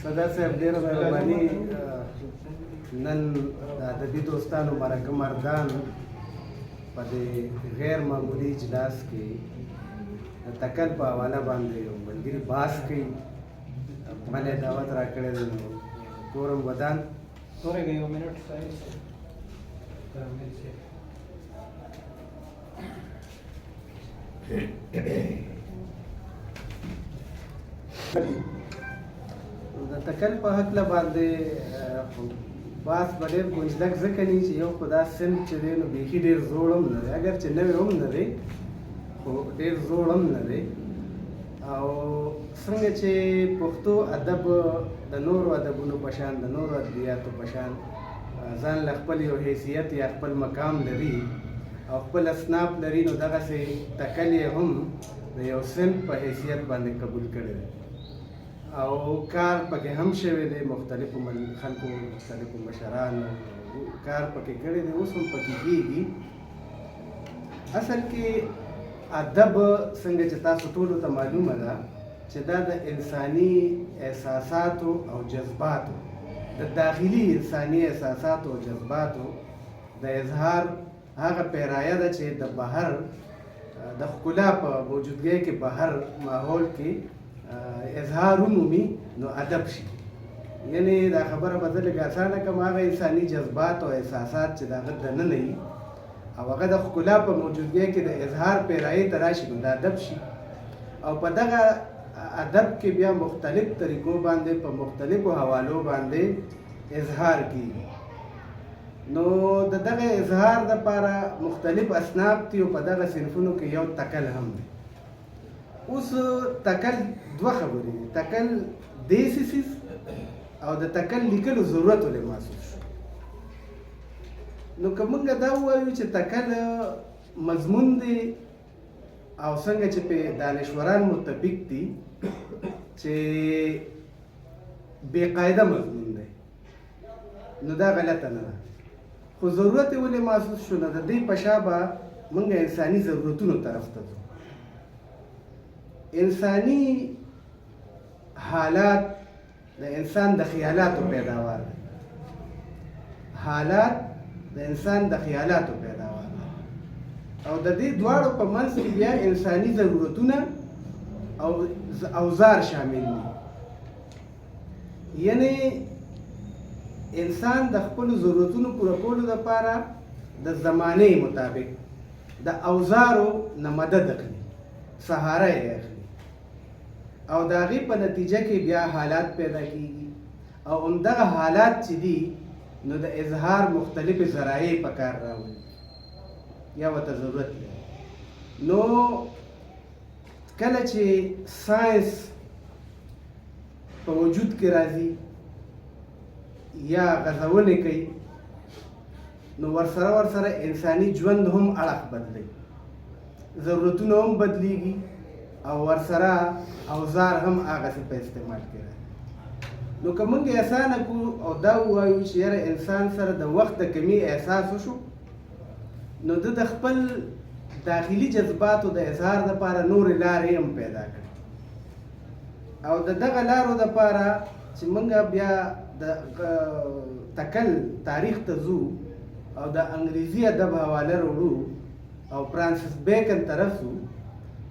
صدر صاحب، ډیره مهرباني. نن د ادبي دوستانو مرکه مردان په دې غیر معمولي اجلاس کې د تکل په حواله باندې یو ملګري باس کوي، مله دعوت راکړی دی، نو کورم ودان. ورګه، یو منټ صاحب، کامل صاحب. د تکل په هکله باندې باس به ډېر ګنجلک ځکه نه چې یو خو دا صنف چې دی نو بیخي ډېر زوړ هم نه دی، اګر چې نوی هم نه دی، خو ډېر زوړ هم نه دی. او څنګه چې پښتو ادب د نورو ادبونو په شان، د نورو ادبیاتو په شان ځان له خپل یو حیثیت یا خپل مقام لري او خپل اصناف لري، نو دغسې تکل یې هم د یو صنف په حیثیت باندې قبول کړی دی او کار پکې هم شوی دی. مختلفو خلکو، مختلفو مشرانو کار پکې کړی دی، اوس هم پکې کیږي. اصل کې ادب، څنګه چې تاسو ټولو ته معلومه ده، چې دا د انساني احساساتو او جذباتو، د داخلي انساني احساساتو او جذباتو د اظهار هغه پیرایه ده چې د بهر د ښکلا په موجودګۍ کې، بهر ماحول کې اظهار ومومي نو ادب شي. یعنی دا خبره به زه لږ اسانه کړم، هغه انساني جذبات او احساسات چې د هغه دننه وي او هغه د ښکلا په موجودګۍ کې د اظهار پیرایې ته راشي نو دا ادب شي. او په دغه ادب کې بیا مختلف طریقو باندې، په مختلفو حوالو باندې اظهار کیږي. نو د دغه اظهار دپاره مختلف اصناف دي او په دغه صنفونو کې یو تکل هم دی. اوس تکل دوه خبرې دي، تکل دیسی څیز او د تکل لیکلو ضرورت ولې محسوس شو. نو که موږ دا ووایو چې تکل مضمون دی او څنګه چې په دانشوران متفق دي چې بې قاعده مضمون دی، نو دا غلطه نه ده، خو ضرورت یې ولې محسوس شو؟ نو د دې په شا به موږ انساني ضرورتونو طرف ته ځو. انساني حالات د انسان د خیالاتو پیداوار دی. حالات د انسان د خیالاتو پیداوار دی او د دې دواړو په منځ کې بیا انساني ضرورتونه او اوزار شامل دي. یعنی انسان د خپل ضرورتونو پوره کولو لپاره د زمانې مطابق د اوزارو نه مدد اخلي، سهاره یې اخلي او د هغې په نتیجه کې بیا حالات پیدا کیږي او همدغه حالات چې دي نو د اظهار مختلفې ذرایع په کار راولي یا ورته ضرورت لري. نو کله چې ساینس په وجود کې راځي یا غځونې کوي، نو ورسره ورسره انساني ژوند هم اړخ بدلوي، ضرورتونه هم بدلیږي او ورسره اوزار هم هغسې په استعمال کې راځي. نو که موږ اسانه کړو او دا ووایو چې یاره انسان سره د وخت د کمي احساس وشو، نو ده د خپل داخلي جذباتو د اظهار دپاره نورې لارې هم پیدا کړې او د دغه لارو دپاره چې موږ بیا د تکل تاریخ ته ځو او د انګریزي ادب حواله وروړو او فرانسیس بیکن طرف ځو،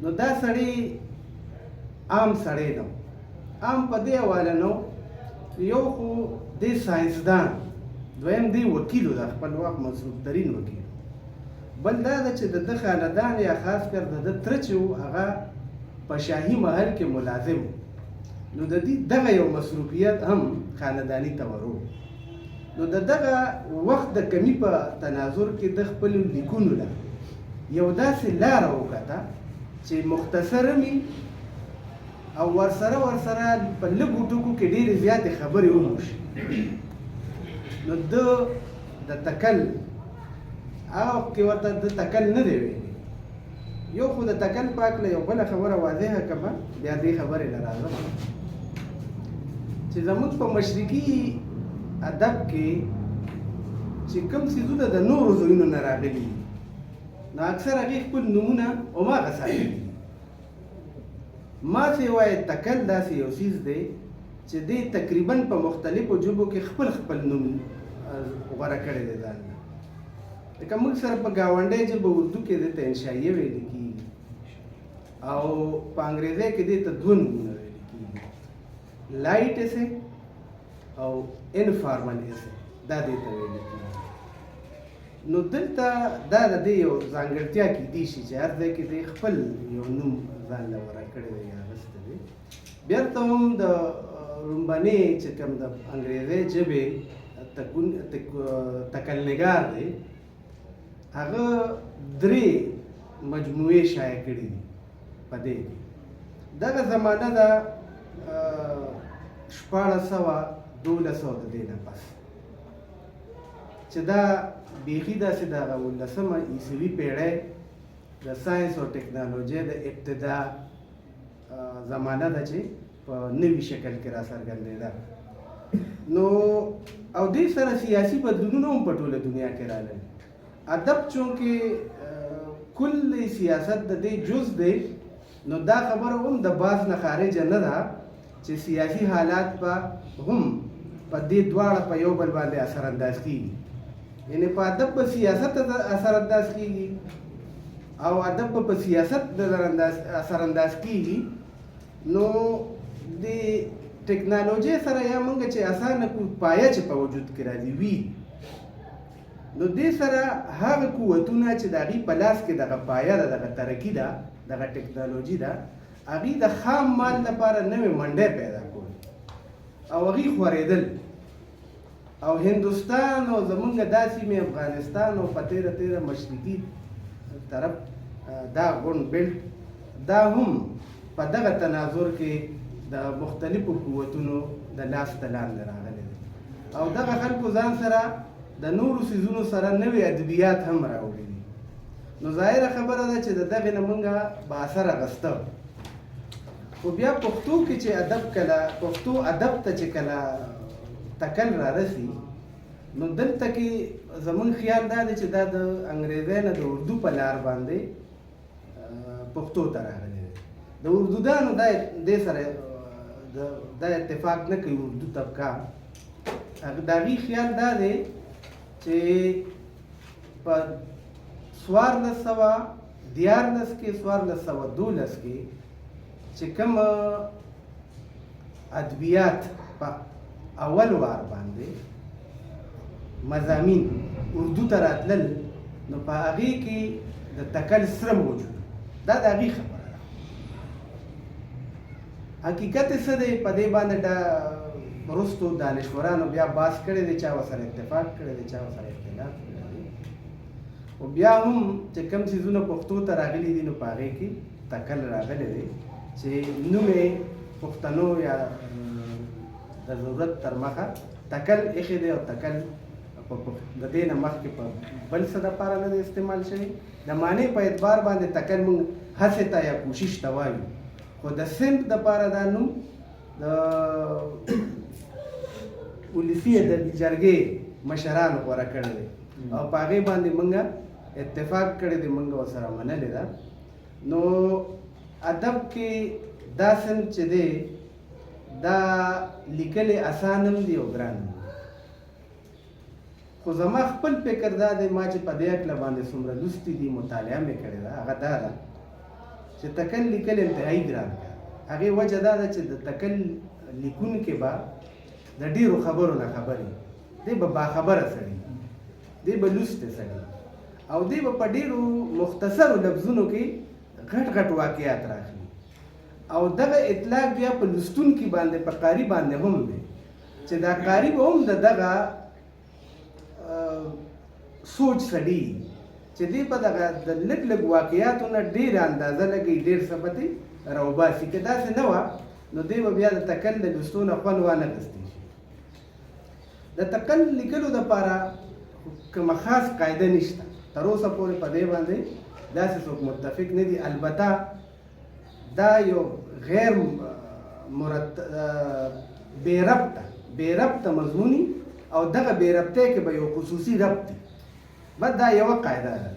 نو دا سړی عام سړی نه، عام په دې حواله نو یو خو دی ساینسدان، دویم دی وکیل، د خپل وخت مصروف ترین وکیل، بل دا ده چې د ده خاندان یا خاص کر د ده تره چې و هغه په شاهي محل کې ملازم، نو د دې دغه یو مصروفیت هم خانداني تورو. نو د دغه وخت د کمی په تناظر کې د خپل لیکونو له یو داسې لاره وکته چې مختصره می او ورسره ورسره په لږو ټکو کې ډېرې زیاتې خبرې وموشي. نو ده د تکل هغه وخت کې ورته د تکل نه دی ویلی. یو خو د تکل په هکله یو بله خبره واضحه کړم، بیا دې خبرې له راځم چې زموږ په مشرقي ادب کې چې کوم څیزونه د نورو ځایونو نه راغلي، نو اکثر هغې خپل نومونه هماغه ساتلي دي. ما سوای تکل داسې یو څیز دی چې دې تقریبا په مختلفو ژبو کې خپل خپل نوم غوره کړی دی ځان له. لکه موږ سره په ګاونډۍ ژبه اردو کې دې ته انشائیه ویل کېږي او په انګریزۍ کې دې ته دوه نومونه ویل کېږي، لایټ اسې او انفارمل اسې، دا دې ته ویل کېږي. نو دلته دا د دې یو ځانګړتیا کېدی شي چې هر ځای کې دې خپل یو نوم ځان له غوره کړی دی یا اخیستی دی. بیرته هم د لومبنې چې کوم د انګریزۍ ژبې تکلنګار دی، هغه درې مجموعې شایع کړې دي په دې کې. دغه زمانه ده 1612 د دې نه پس چې دا بیخي داسې دغه 19مه عیسوي پېړۍ د ساینس او ټکنالوژۍ د ابتدا زمانه ده چې په نوي شکل کې را څرګندېده. نو او دې سره سیاسي بدلونونه هم په ټوله دنیا کې راغلل. ادب چونکې کل سیاست د دې جز دی، نو دا خبره هم د باز نه خارجه نه ده چې سیاسي حالات به هم په دې دواړه په یو بل باندې اثر انداز کیږي. یعنی په ادب به سیاست اثر انداز کیږي او ادب به په سیاست اثر انداز کیږي. نو د ټکنالوژي سره یا موږ چې اسانه کو پایه چې په وجود کې راځي وي، نو دې سره هغه قوتونه چې د هغې په لاس کې دغه پایه ده، دغه ترقي ده، دغه ټکنالوژي ده، هغې د خام مال لپاره نوې منډی پیدا کول او هغې خورېدل. او هندوستان او زمونږ دا سیمې افغانستان او په تېره تېره مشرقي طرف دا غونډ بیلټ دا هم په دغه تناظر کې د مختلفو قوتونو د لاس ته لاندې راغلی دی. او دغه خلکو ځان سره د نورو څیزونو سره نوې ادبیات هم راوړي دي. نو ظاهره خبره ده چې د دغې نه مونږ به اثر اخیسته. خو بیا پښتو کې چې ادب کله پښتو ادب ته چې کله تکل را رسي، نو دلته کې زمونږ خیال دا دی چې دا د انګریزۍ نه د اردو په لار باندې پښتو ته راغلی دی. د اردودانو دا دې سره دا اتفاق نه کوي. اردو طبقه د هغوی خیال دا دی چې په 1413 کې 1412 کې چې کوم ادبیات په اول وار باندې مضامین اردو ته راتلل، نو په هغې کې د تکل سره موجود، دا د هغې خبره ده. حقیقت یې څه دی په دې باندې دا وروستو دانشورانو بیا باس کړی دی، چا ورسره اتفاق کړی دی، چا ورسره اختلاف کړی دی. خو بیا هم چې کوم څیزونه پښتو ته راغلي دي، نو په هغې کې تکل راغلی دی چې نوم یې پښتنو یا د ضرورت تر مخه تکل ایښی دی. او تکل د دې نه مخکې په بل څه دپاره نه دی استعمال شوی. د معنی په اعتبار باندې تکل موږ هڅې ته یا کوشش ته وایو، خو د صنف دپاره دا نوم د ولسي ادبي جرګې مشرانو غوره کړی دی او په هغې باندې موږ اتفاق کړی دی، موږ ورسره منلې ده. نو ادب کې دا صنف چې دی دا لیکل اسان هم دی او ګران هم دی. خو زما خپل فکر دا دی، ما چې په دې هکله باندې څومره لوستي دي، مطالعه مې کړې ده، هغه دا ده چې تکل لیکل انتهایي ګران کار. هغې وجه دا ده چې د تکل لیکونکي به د ډېرو خبرو نه خبرې، دی به باخبره سړي، دی به لوستی سړي، او دی به په ډېرو مختصرو لفظونو کې غټ غټ واقعات راخلي. او دغه اطلاق بیا په لوستونکي باندې، په قاري باندې هم دی چې دا قاري به هم د دغه سوچ سړي چې دی په دغه د لږ لږ واقعاتو نه ډېره اندازه لګوي، ډېر څه به ترې راوباسي. که داسې نه وه نو دی به بیا د تکل د لوستو نه خوند وانه خیستی شي. د تکل لیکلو دپاره کومه خاص قاعده نشته، تر اوسه پورې په دې باندې داسې څوک متفق نه دي. البته دا یو غیر بې ربطه مضموني او دغه بې ربطۍ کې به یو خصوصي ربط دی. بس دا یوه قاعده ده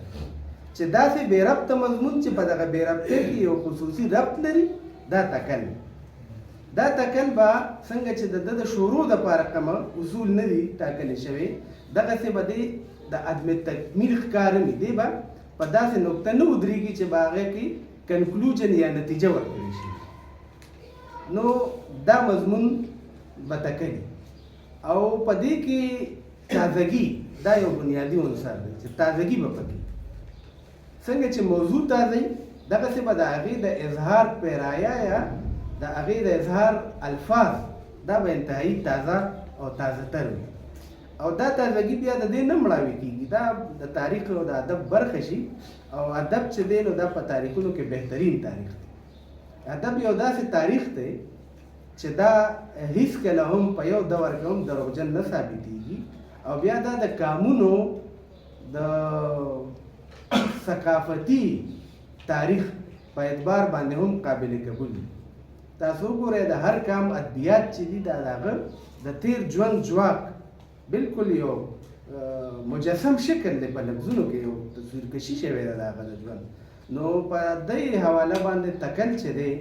چې داسې بې ربطه مضمون چې په دغه بې ربطۍ کې یو خصوصي ربط لري، دا تکل. دا تکل به څنګه چې د ده د شروع دپاره کوم اصول نه دي ټاکل شوی، دغسې به دی د عدم تکمیل ښکار هم وي. دی به په داسې نقطه نه ودرېږي چې به هغه کې کنکلوژن یا نتیجه ورکړی شي. نو دا مضمون به تکلي او په دې کې تازګي دا یو بنیادي عنصر دی چې تازګي به پکې څنګه چې موضوع تازه وي، دغسې به د هغې د اظهار پیرایه یا د هغې د اظهار الفاظ دا به انتهایی تازه او تازه تر وي. او دا تازګي بیا د دې نه مړاوي کېږي، دا د تاریخ او د ادب برخه شي. او ادب چې دی نو دا په تاریخونو کې بهترین تاریخ دی. ادب یو داسې تاریخ دی چې دا هیڅکله هم په یو دور کې هم دروغجن نه ثابتېږي، او بیا دا د قامونو د ثقافتي تاریخ په اعتبار باندې هم قابل قبول دي. تاسو وګورئ د هر قام ادبیات چې دي دا د هغه د تیر ژوند ځواک بالکل یو مجسم شکل دی، په لفظونو کې یو تصویر کشي شوې ده د هغه د ژوند. نو په دې حواله باندې تکل چې دی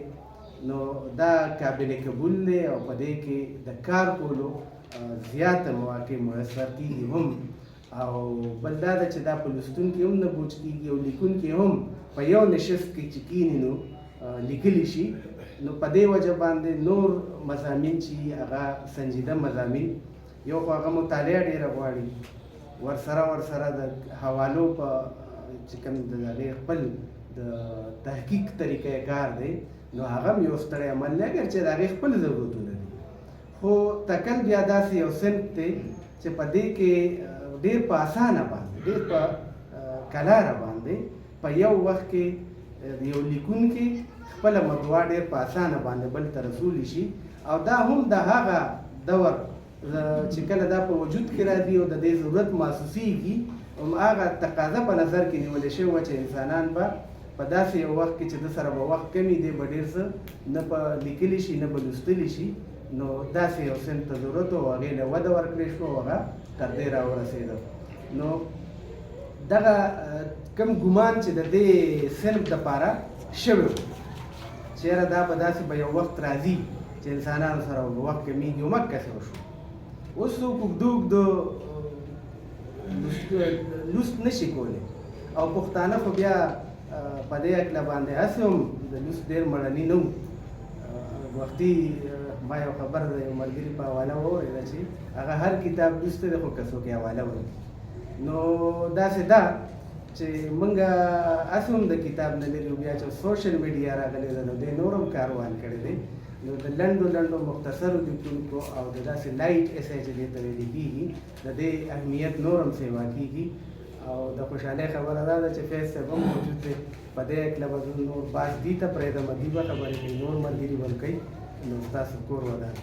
نو دا قابل قبول دی، او په دې کې د کار کولو زیاته مواقع میسر کېږي هم. او بل دا ده چې دا په لوستونکي هم نه بوج کېږي او لیکونکي هم په یو نشست کې چې کیني نو لیکلی شي. نو په دې وجه باندې نور مضامین چې هغه سنجیده مضامین، یو خو هغه مطالعه ډېره غواړي، ورسره د حوالو په چې کوم د هغې خپل د تحقیق طریقه کار دی، نو هغه هم یو ستړی عمل دی، اګر چې د هغې خپل ضرورتونه دي. خو تکل بیا داسې یو صنف دی چې په دې کې ډېر په اسانه باندې، ډېر په کلاره باندې په یو وخت کې یو لیکونکي خپله مطبوعه ډېر په اسانه باندې بل ته رسولی شي. او دا هم د هغه دور چې کله دا په وجود کې راځي او د دې ضرورت محسوسېږي، هم هغه تقاضا په نظر کې نیولې شوې وه چې انسانان به په داسې یو وخت کې چې د سره به وخت کمي دی، به ډېر څه نه په لیکلی شي نه به لوستلی شي، نو داسې یو صنف ته ضرورت و، هغې له وده ورکړې شوه او هغه تر دې راورسېده. نو دغه کم ګمان چې د دې صنف دپاره شوی و چې یاره دا به داسې به یو وخت راځي چې انسانانو سره به وخت کمېږي، همکسې وشو. اوس څوک اوږده اوږده لوست نه شي کولی، او پښتانه خو بیا په دې هکله باندې هسې هم د لوست ډېر مړني نه وو. وختي ما یو خبر د یو ملګري په حواله واورېده چې هغه هر کتاب لوستی دی خو که څوک یې حواله ورکړي. نو داسې ده چې موږ هسې هم د کتاب نه لري، بیا چې سوشل میډیا راغلې ده نو دې نور هم کاروان کړی دی. نو د لنډو لنډو مختصرو لیکونکو او د داسې light essay چې دې ته ویل کېږي د دې اهمیت نور هم سیوا کېږي. او د خوشحالۍ خبره دا ده چې فیض صاحب هم موجود دی، په دې هکله به زه نور باس دي ته پرېږدم، دوی به خبرې کوي، نور ملګري به هم کوي. نو ستاسو کور ودان.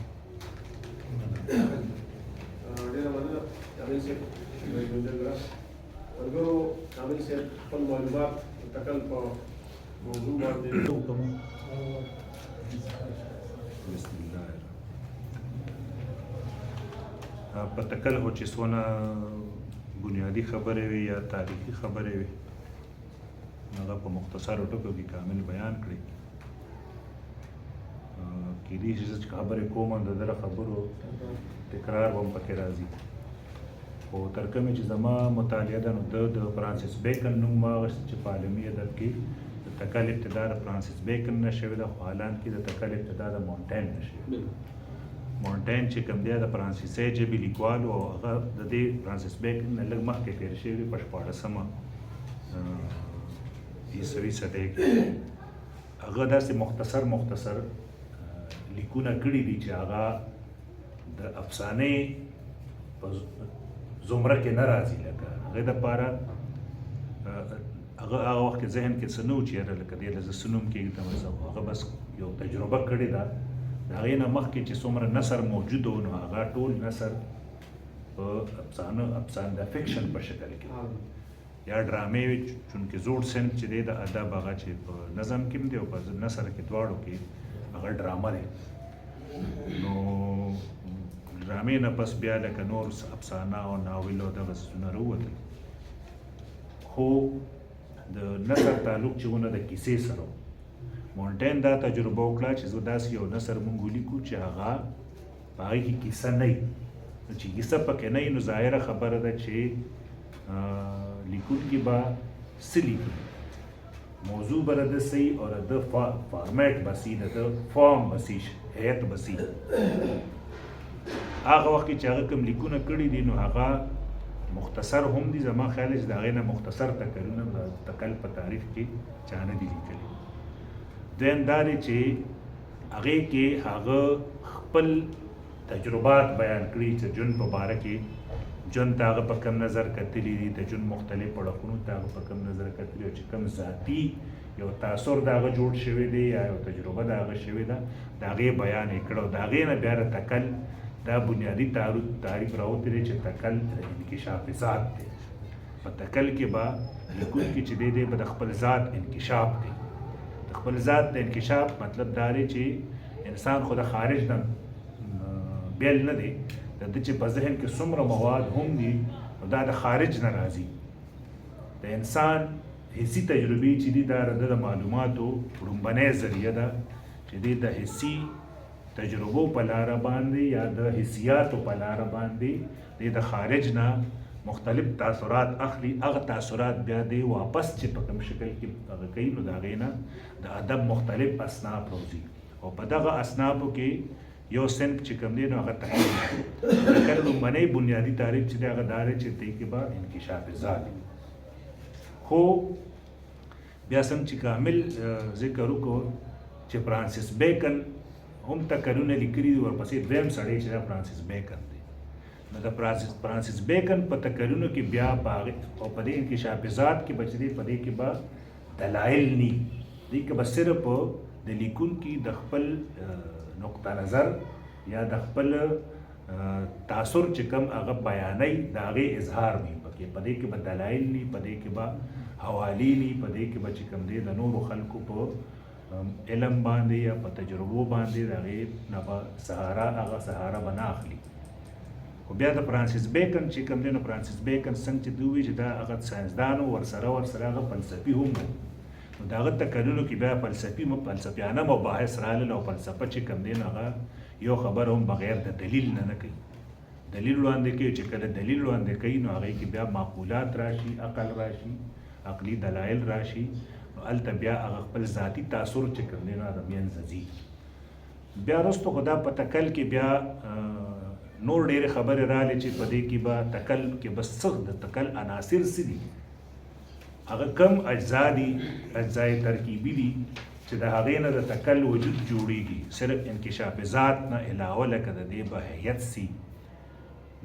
ډېره مننه کامل صاحب. ملګرو کامل صاحب خپل معلومات تکل په موضوع باندې. بسم الله. په تکل خو چې څونه بنیادي خبرې وي یا تاریخي خبرې وي هغه په مختصرو ټکو کې کامل بیان کړي. کېدای شي چې خبرې کوم د دغه خبرو تکرار به هم پکې راځي، خو تر کومې چې زما مطالعه ده نو د فرانسیس بیکن نوم واخیست چې په عالمي ادب کې د تکل ابتدا د فرانسیس بیکن نه شوې ده، خو حالان کې د تکل ابتدا د مونټین نه شوې ده. مونټین چې کوم دی د فرانسیسي ژبې لیکوال و، او هغه د دې فرانسیس بیکن نه لږ مخکې تېر شوی دی په 16مه عیسوي صدۍ کې. هغه داسې مختصر مختصر لیکونه کړي دي چې هغه د افسانې په زمره کې نه راځي، لکه هغې دپاره هغه هغه وخت کې ذهن کې څه نه و چې یاره لکه دې له زه څه نوم کېږدم، هغه بس یو تجربه کړې ده. د هغې نه مخکې چې څومره نثر موجود و نو هغه ټول نثر په افسانه د fiction په شکل کې یا ډرامې وي، چونکې زوړ صنف چې دی د ادب هغه چې په نظم کې هم دی او په نثر کې دواړو کې هغه ډرامه دی. نو ډرامې نه پس بیا لکه نور افسانه او ناول او دغه څیزونه راووتل، خو د نثر تعلق چې ونه د کیسې سره مونټین دا تجربه وکړه چې زه داسې یو نثر مونږ ولیکو چې هغه په هغې کې کیسه نه وي. نو چې کیسه پکې نه وي نو ظاهره خبره ده چې لیکونکي به څه لیکي، موضوع به د ده څه وي او د ده فارمیټ به څه وي، د ده فارم به څه وي، هیئت به څه وي. هغه وخت کې چې هغه کوم لیکونه کړي دي نو هغه مختصر هم دي. زما خیال دی چې د هغې نه مختصر تکلونه د تکل په تاریخ کې چا نه دي لیکلي. دویم دا دی چې هغې کې هغه خپل تجربات بیان کړي چې ژوند په باره کې، ژوند ته هغه په کوم نظر کتلي دي، د ژوند مختلف اړخونو ته هغه په کوم نظر کتلي او چې کوم ذاتي یو تاثر د هغه جوړ شوی دی یا یو تجربه د هغه شوې ده، د هغې بیان یې کړی. او د هغې نه بیا د تکل دا بنیادي تعریف راوتی دی چې تکل د انکشاف ذات دی. په تکل کې به لیکونکي چې دی دی به د خپل ذات انکشاف کوي. د خپل ذات د انکشاف مطلب دا دی چې انسان خو د خارج نه بیل نه دی، د ده چې په ذهن کې څومره مواد هم دي نو دا د خارج نه راځي. د انسان حسي تجربې چې دي دا د ده د معلوماتو ړومبنۍ ذریعه ده چې دی د حسي تجربو په لاره باندې یا د حسیاتو په لاره باندې دی د خارج نه مختلف تاثرات اخلي. هغه تاثرات بیا دی واپس چې په کوم شکل کې هغه کوي نو د هغې نه د ادب مختلف اصناف راوځي. او په دغه اصنافو کې یو صنف چې کوم دی نو هغه تکل دی. تکل لومړنی بنیادي تعریف چې دی هغه دا دی چې دې کې به انکشاف ذات وي. خو بیا څنګه چې کامل ذکر وکړو چې فرانسیس بیکن هم تکلونه لیکلي دي، ورپسې دویم سړی چې دا فرانسیس بیکن دی. نو د فرانسیس بیکن په تکلونو کې بیا په هغې او په دې انکشاف ذات کې به چې دی په دې کې به دلایل نی، دې کې به صرف د لیکونکي د خپل نقطه نظر یا د خپل تاثر چې کوم هغه بیانوي د هغې اظهار وي پکې. په دې کې به دلایل نی، په دې کې به حوالې نی، په دې کې به چې کوم دی د نورو خلکو په علم باندې یا په تجربو باندې د هغې نه به سهارا هغه سهارا به نه اخلي. خو بیا د فرانسیس بیکن چې کوم دی نو فرانسیس بیکن څنګه چې دوی وایي چې دا هغه ساینسدان و، ورسره هغه فلسفي هم و. نو د هغه تکلونو کې بیا فلسفیانه مباحث رالل او فلسفه چې کوم دی نو هغه یو خبر هم بغیر د دلیل نه نه کوي، دلیل وړاندې کوي. چې کله دلیل وړاندې کوي نو هغې کې بیا معقولات راشي، عقل راشي، عقلي دلایل راشي، نو هلته بیا هغه خپل ذاتي تاثر چې کوم دی نو هغه منځه ځي. بیا وروسته خو دا په تکل کې بیا نور ډېرې خبرې رالې چې په دې کې به تکل کې به څه د تکل عناصر څه دي، هغه کم اجزا دي، اجزای ترکیبي دي چې د هغې نه د تکل وجود جوړیږي. صرف انکشاف ذات نه علاوه لکه د دې به هیئت سي،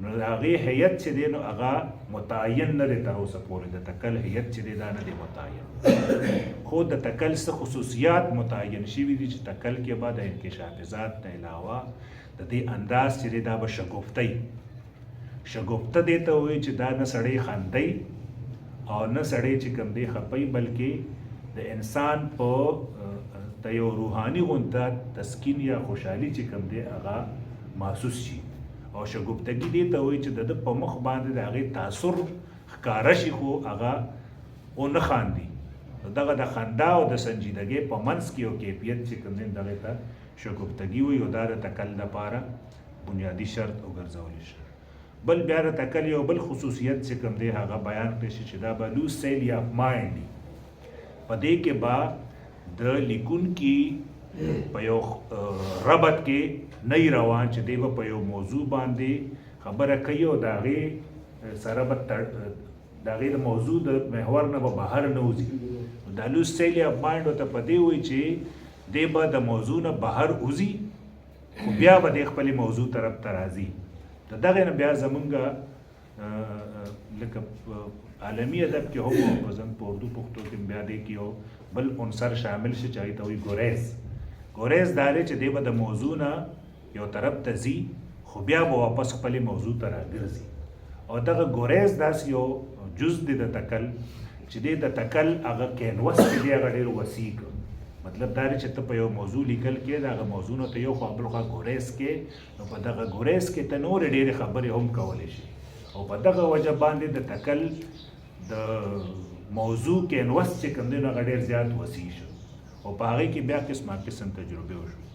نو د هغې هیئت چې دی نو هغه متعین نه دی تر اوسه پورې. د تکل هیئت چې دی دا نه دی متعین، خو د تکل څه خصوصیات متعین شوي دي چې تکل کې به د انکشاف ذات نه علاوه د دې انداز چې دی دا به شګفته وي. شګفته دې ته وایي چې دا نه سړی خندی او نه سړی چې کوم دی خپي، بلکې د انسان په د یو روحاني غونته تسکین یا خوشحالي چې کوم دی هغه محسوس شي. او شګفتګي دې ته وایي چې د ده په مخ باندې د هغې تاثر ښکاره شي خو هغه ونه خاندي. نو دغه د خندا او د سنجیدګۍ په منځ کې یو کیفیت چې کوم دی دغې ته شګفتګي وایي او دا د تکل دپاره بنیادي شرط وګرځول شي. بل بیا د تکل یو بل خصوصیت چې کوم دی هغه بیان کړی شي چې دا به لوز سیل یا مایند وي. په دې کې به د لیکونکي په یو ربط کې نه روان چې دی به په یو موضوع باندې خبره کوي او د هغې سره به د هغې د موضوع د محور نه به بهر نه وځي. نو دا لوز سیل یا مایند ورته په دې وایي چې دی به د موضوع نه بهر وځي خو بیا به دی خپلې موضوع طرف ته راځي. د دغې نه بیا زمونږ لکه عالمي ادب کې هم او په زموږ په اردو پښتو کې بیا دې کې یو بل عنصر شامل شي چې هغې ته وایي ګریز. ګریز دا دی چې دی به د موضوع نه یو طرف ته ځي خو بیا به واپس خپلې موضوع ته راګرځي. او دغه ګریز داسې یو جز دی د تکل چې دی د تکل هغه کینوس چې دی هغه ډېر وسیع کړ. مطلب دا دی چې ته په یو موضوع لیکل کې د هغه موضوع نه ته یو خوا بل خوا ګریز کې، نو په دغه ګریز کې ته نورې ډېرې خبرې هم کولی شي. او په دغه وجه باندې د تکل د موضوع کینوس چې کوم دی نو هغه ډېر زیات وسیع شو. او او په هغې کې بیا قسمه قسم تجربې وشوې.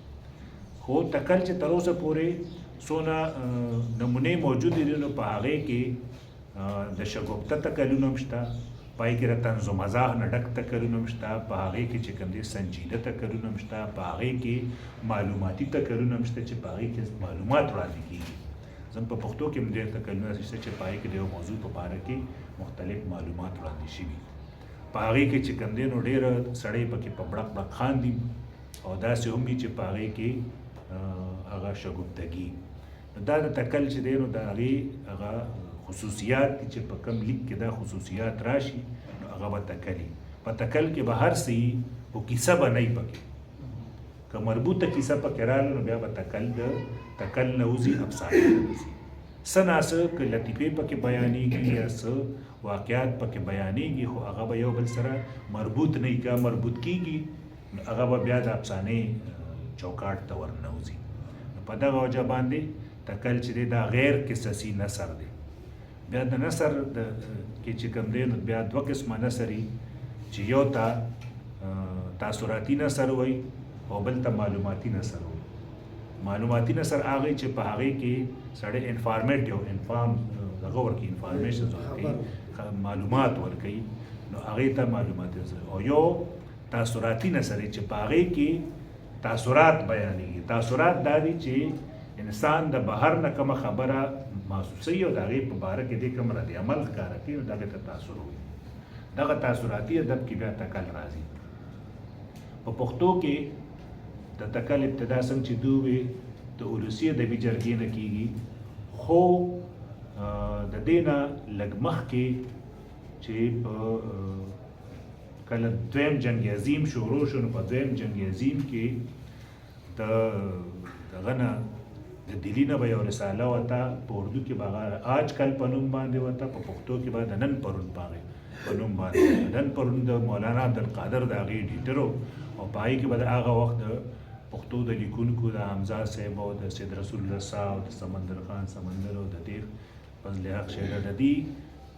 خو تکل چې تر اوسه پورې څونه نمونې موجودې دي، نو په هغې کې د شګفته تکلونه هم شته، په هغې کې د طنز و مزاح نه ډک تکلونه هم شته، په هغې کې چې کوم دی سنجیده تکلونه هم شته، په هغې کې معلوماتي تکلونه هم شته چې په هغې کې معلومات وړاندې کېږي. زموږ په پښتو کې هم ډېر تکلونه شته چې په هغې کې د یو موضوع په باره کې مختلف معلومات وړاندې شوي. په هغې کې چې کوم دی نو ډېر سړی پکې په بړق بړق خاندي، او داسې هم وي چې په هغې کې هغه شګفتګي. نو دا د تکل چې دی نو د هغې هغه خصوصیات دي چې په کوم لیک کې دا خصوصیات راشي نو هغه به تکلي. په تکل کې به هر څه وي خو کیسه به نه وي پکې. که مربوطه کیسه پکې راغله نو بیا به تکل د تکل نه وځي، افسانې ته وځي. څه ناڅه که لطیفې پکې بیانېږي یا څه واقعات پکې بیانېږي، خو هغه به یو بل سره مربوط نه وي. که مربوط کېږي نو هغه به بیا د افسانې چوکاټ ته ورنوځي. نو په دغه وجه باندې تکل چې دی دا غیر قصصي نثر دی. بیا د نثر د کې چې کوم دی نو بیا دوه قسمه نثر وي، چې یو ته تاثراتي نثر وایي او بل ته معلوماتي نثر وایي. معلوماتي نثر هغه چې په هغې کې سړی انفارمیټیو انفارم دغه ورکوي، انفارمیشن ورکوي، معلومات ورکوي، نو هغې ته معلوماتي نثر. او یو تاثراتي نثر چې په هغې کې تاثرات بیانېږي. تاثرات دا دي چې انسان د بهر نه کومه خبره محسوسوي او د هغې په باره کې دې کوم رد عمل ښکاره کوي، نو دغې ته تاثر وایي. دغه تاثراتي ادب کې بیا تکل راځي. په پښتو کې د تکل ابتدا څنګه چې دوی وي د ولسي ادبي جرګې نه کېږي، خو د دې نه لږ مخکې چې په کله دویم جنګ عظیم شروع شو، نو په دویم جنګ عظیم کې د دغه نه د دلی نه به یو رساله وته، په اردو کې به هغه آج کل په نوم باندې وته، په پښتو کې به د نن پرون په هغې په نوم باندې وته. نن پرون د مولانا عبدالقادر د هغې ایډیټر و، او په هغې کې به د هغه وخت د پښتو د لیکونکو د حمزه صاحب او د سید رسول رسا او د سمندر خان سمندر او د دې فضل حق شیدا د دې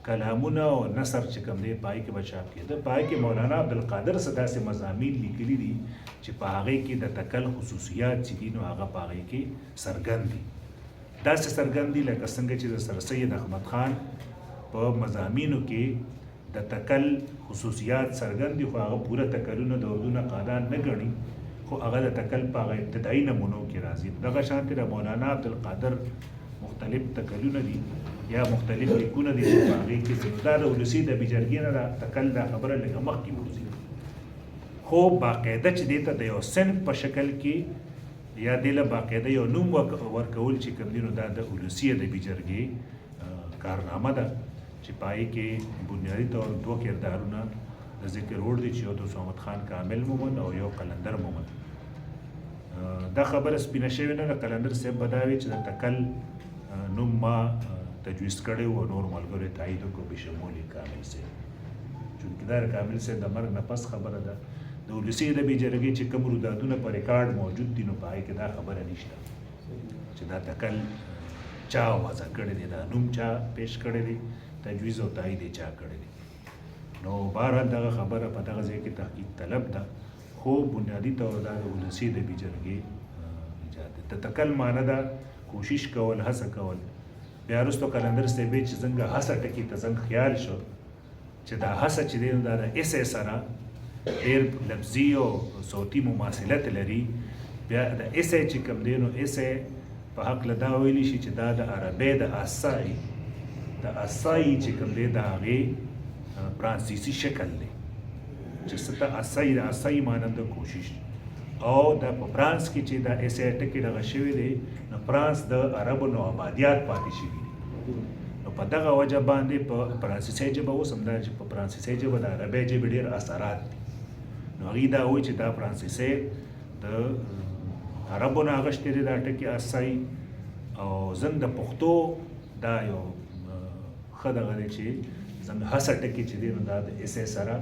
کلامونه او نثر چې کوم دی په هغې کې به چاپ کېده. په هغې کې مولانا عبدالقادر څه داسې مضامین لیکلي دي چې په هغې کې د تکل خصوصیات چې دي نو هغه په هغې کې څرګند دي، داسې څرګند دي لکه څنګه چې د سر سید احمد خان په مضامینو کې د تکل خصوصیات څرګند دي، خو هغه پوره تکلونه د اردو نقادان نه ګڼي، خو هغه د تکل په هغه ابتدایي نمونو کې راځي. دغه شانتې د مولانا عبدالقادر مختلف تکلونه دي یا مختلف لیکونه دي چې په هغې کې څه، نو دا د ولسي ادبي جرګې نه دا تکل دا خبره لږه مخکې بوځي، خو باقاعده چې دې ته د یو صنف په شکل کې یا دې له باقاعده یو نوم ورکول چې کوم دی نو دا د ولسي ادبي جرګې کارنامه ده چې په هغې کې بنیادي طور دوه کردارونه د ذکر وړ دي، چې یو دوست محمد خان کامل مومند او یو قلندر مومند. دا خبره سپینه شوې نه ده. قلندر صاحب به دا وي چې د تکل نوم ما تجویز کړی و، نور ملګرو یې تایید وکړو بشمول کامل صاحب، چونکې دا د کامل صاحب د مرګ نه پس خبره ده. د ولسي ادبي جرګې چې کوم رودادونه په ریکارډ موجود دي نو په هغې کې دا خبره نشته چې دا تکل چا وضع کړی دی، دا نوم چا پیش کړی دی، تجویز او تایید یې چا کړی دی. نو بهرحال دغه خبره په دغه ځای کې تحقیق طلب ده، خو بنیادي طور دا د ولسي ادبي جرګې ایجاد دی. د تکل معنی ده کوشش کول، هڅه کول. بیا وروسته قلندر صاحب چې څنګه هڅه ټکي ته څنګه خیال شو چې دا هڅه چې دی دا د اسې سره ډېر لفظي او صوتي مماثلت لري. بیا د اسې چې کوم دی نو اسې په حق له دا ویلی شي چې دا د عربۍ د اسای، د اسای چې کوم دی د هغې فرانسیسي شکل دی چې څه ته اسای، د اسای مانند کوشش. او دا په فرانس کې چې دا اسې ټکی دغه شوی دی نو فرانس د عربو نو آبادیات پاتې شوي دي، نو په دغه وجه باندې په فرانسیسي ژبه اوس هم دا چې په فرانسیسي ژبه د عربۍ ژبې ډېر اثرات دي، نو هغوی دا وایي چې دا فرانسیسي د عربو نه اخیستی دی دا ټکی اسای. او زموږ د پښتو دا یو ښه دغه دی چې زموږ هڅه ټکی چې دی نو دا د اسې سره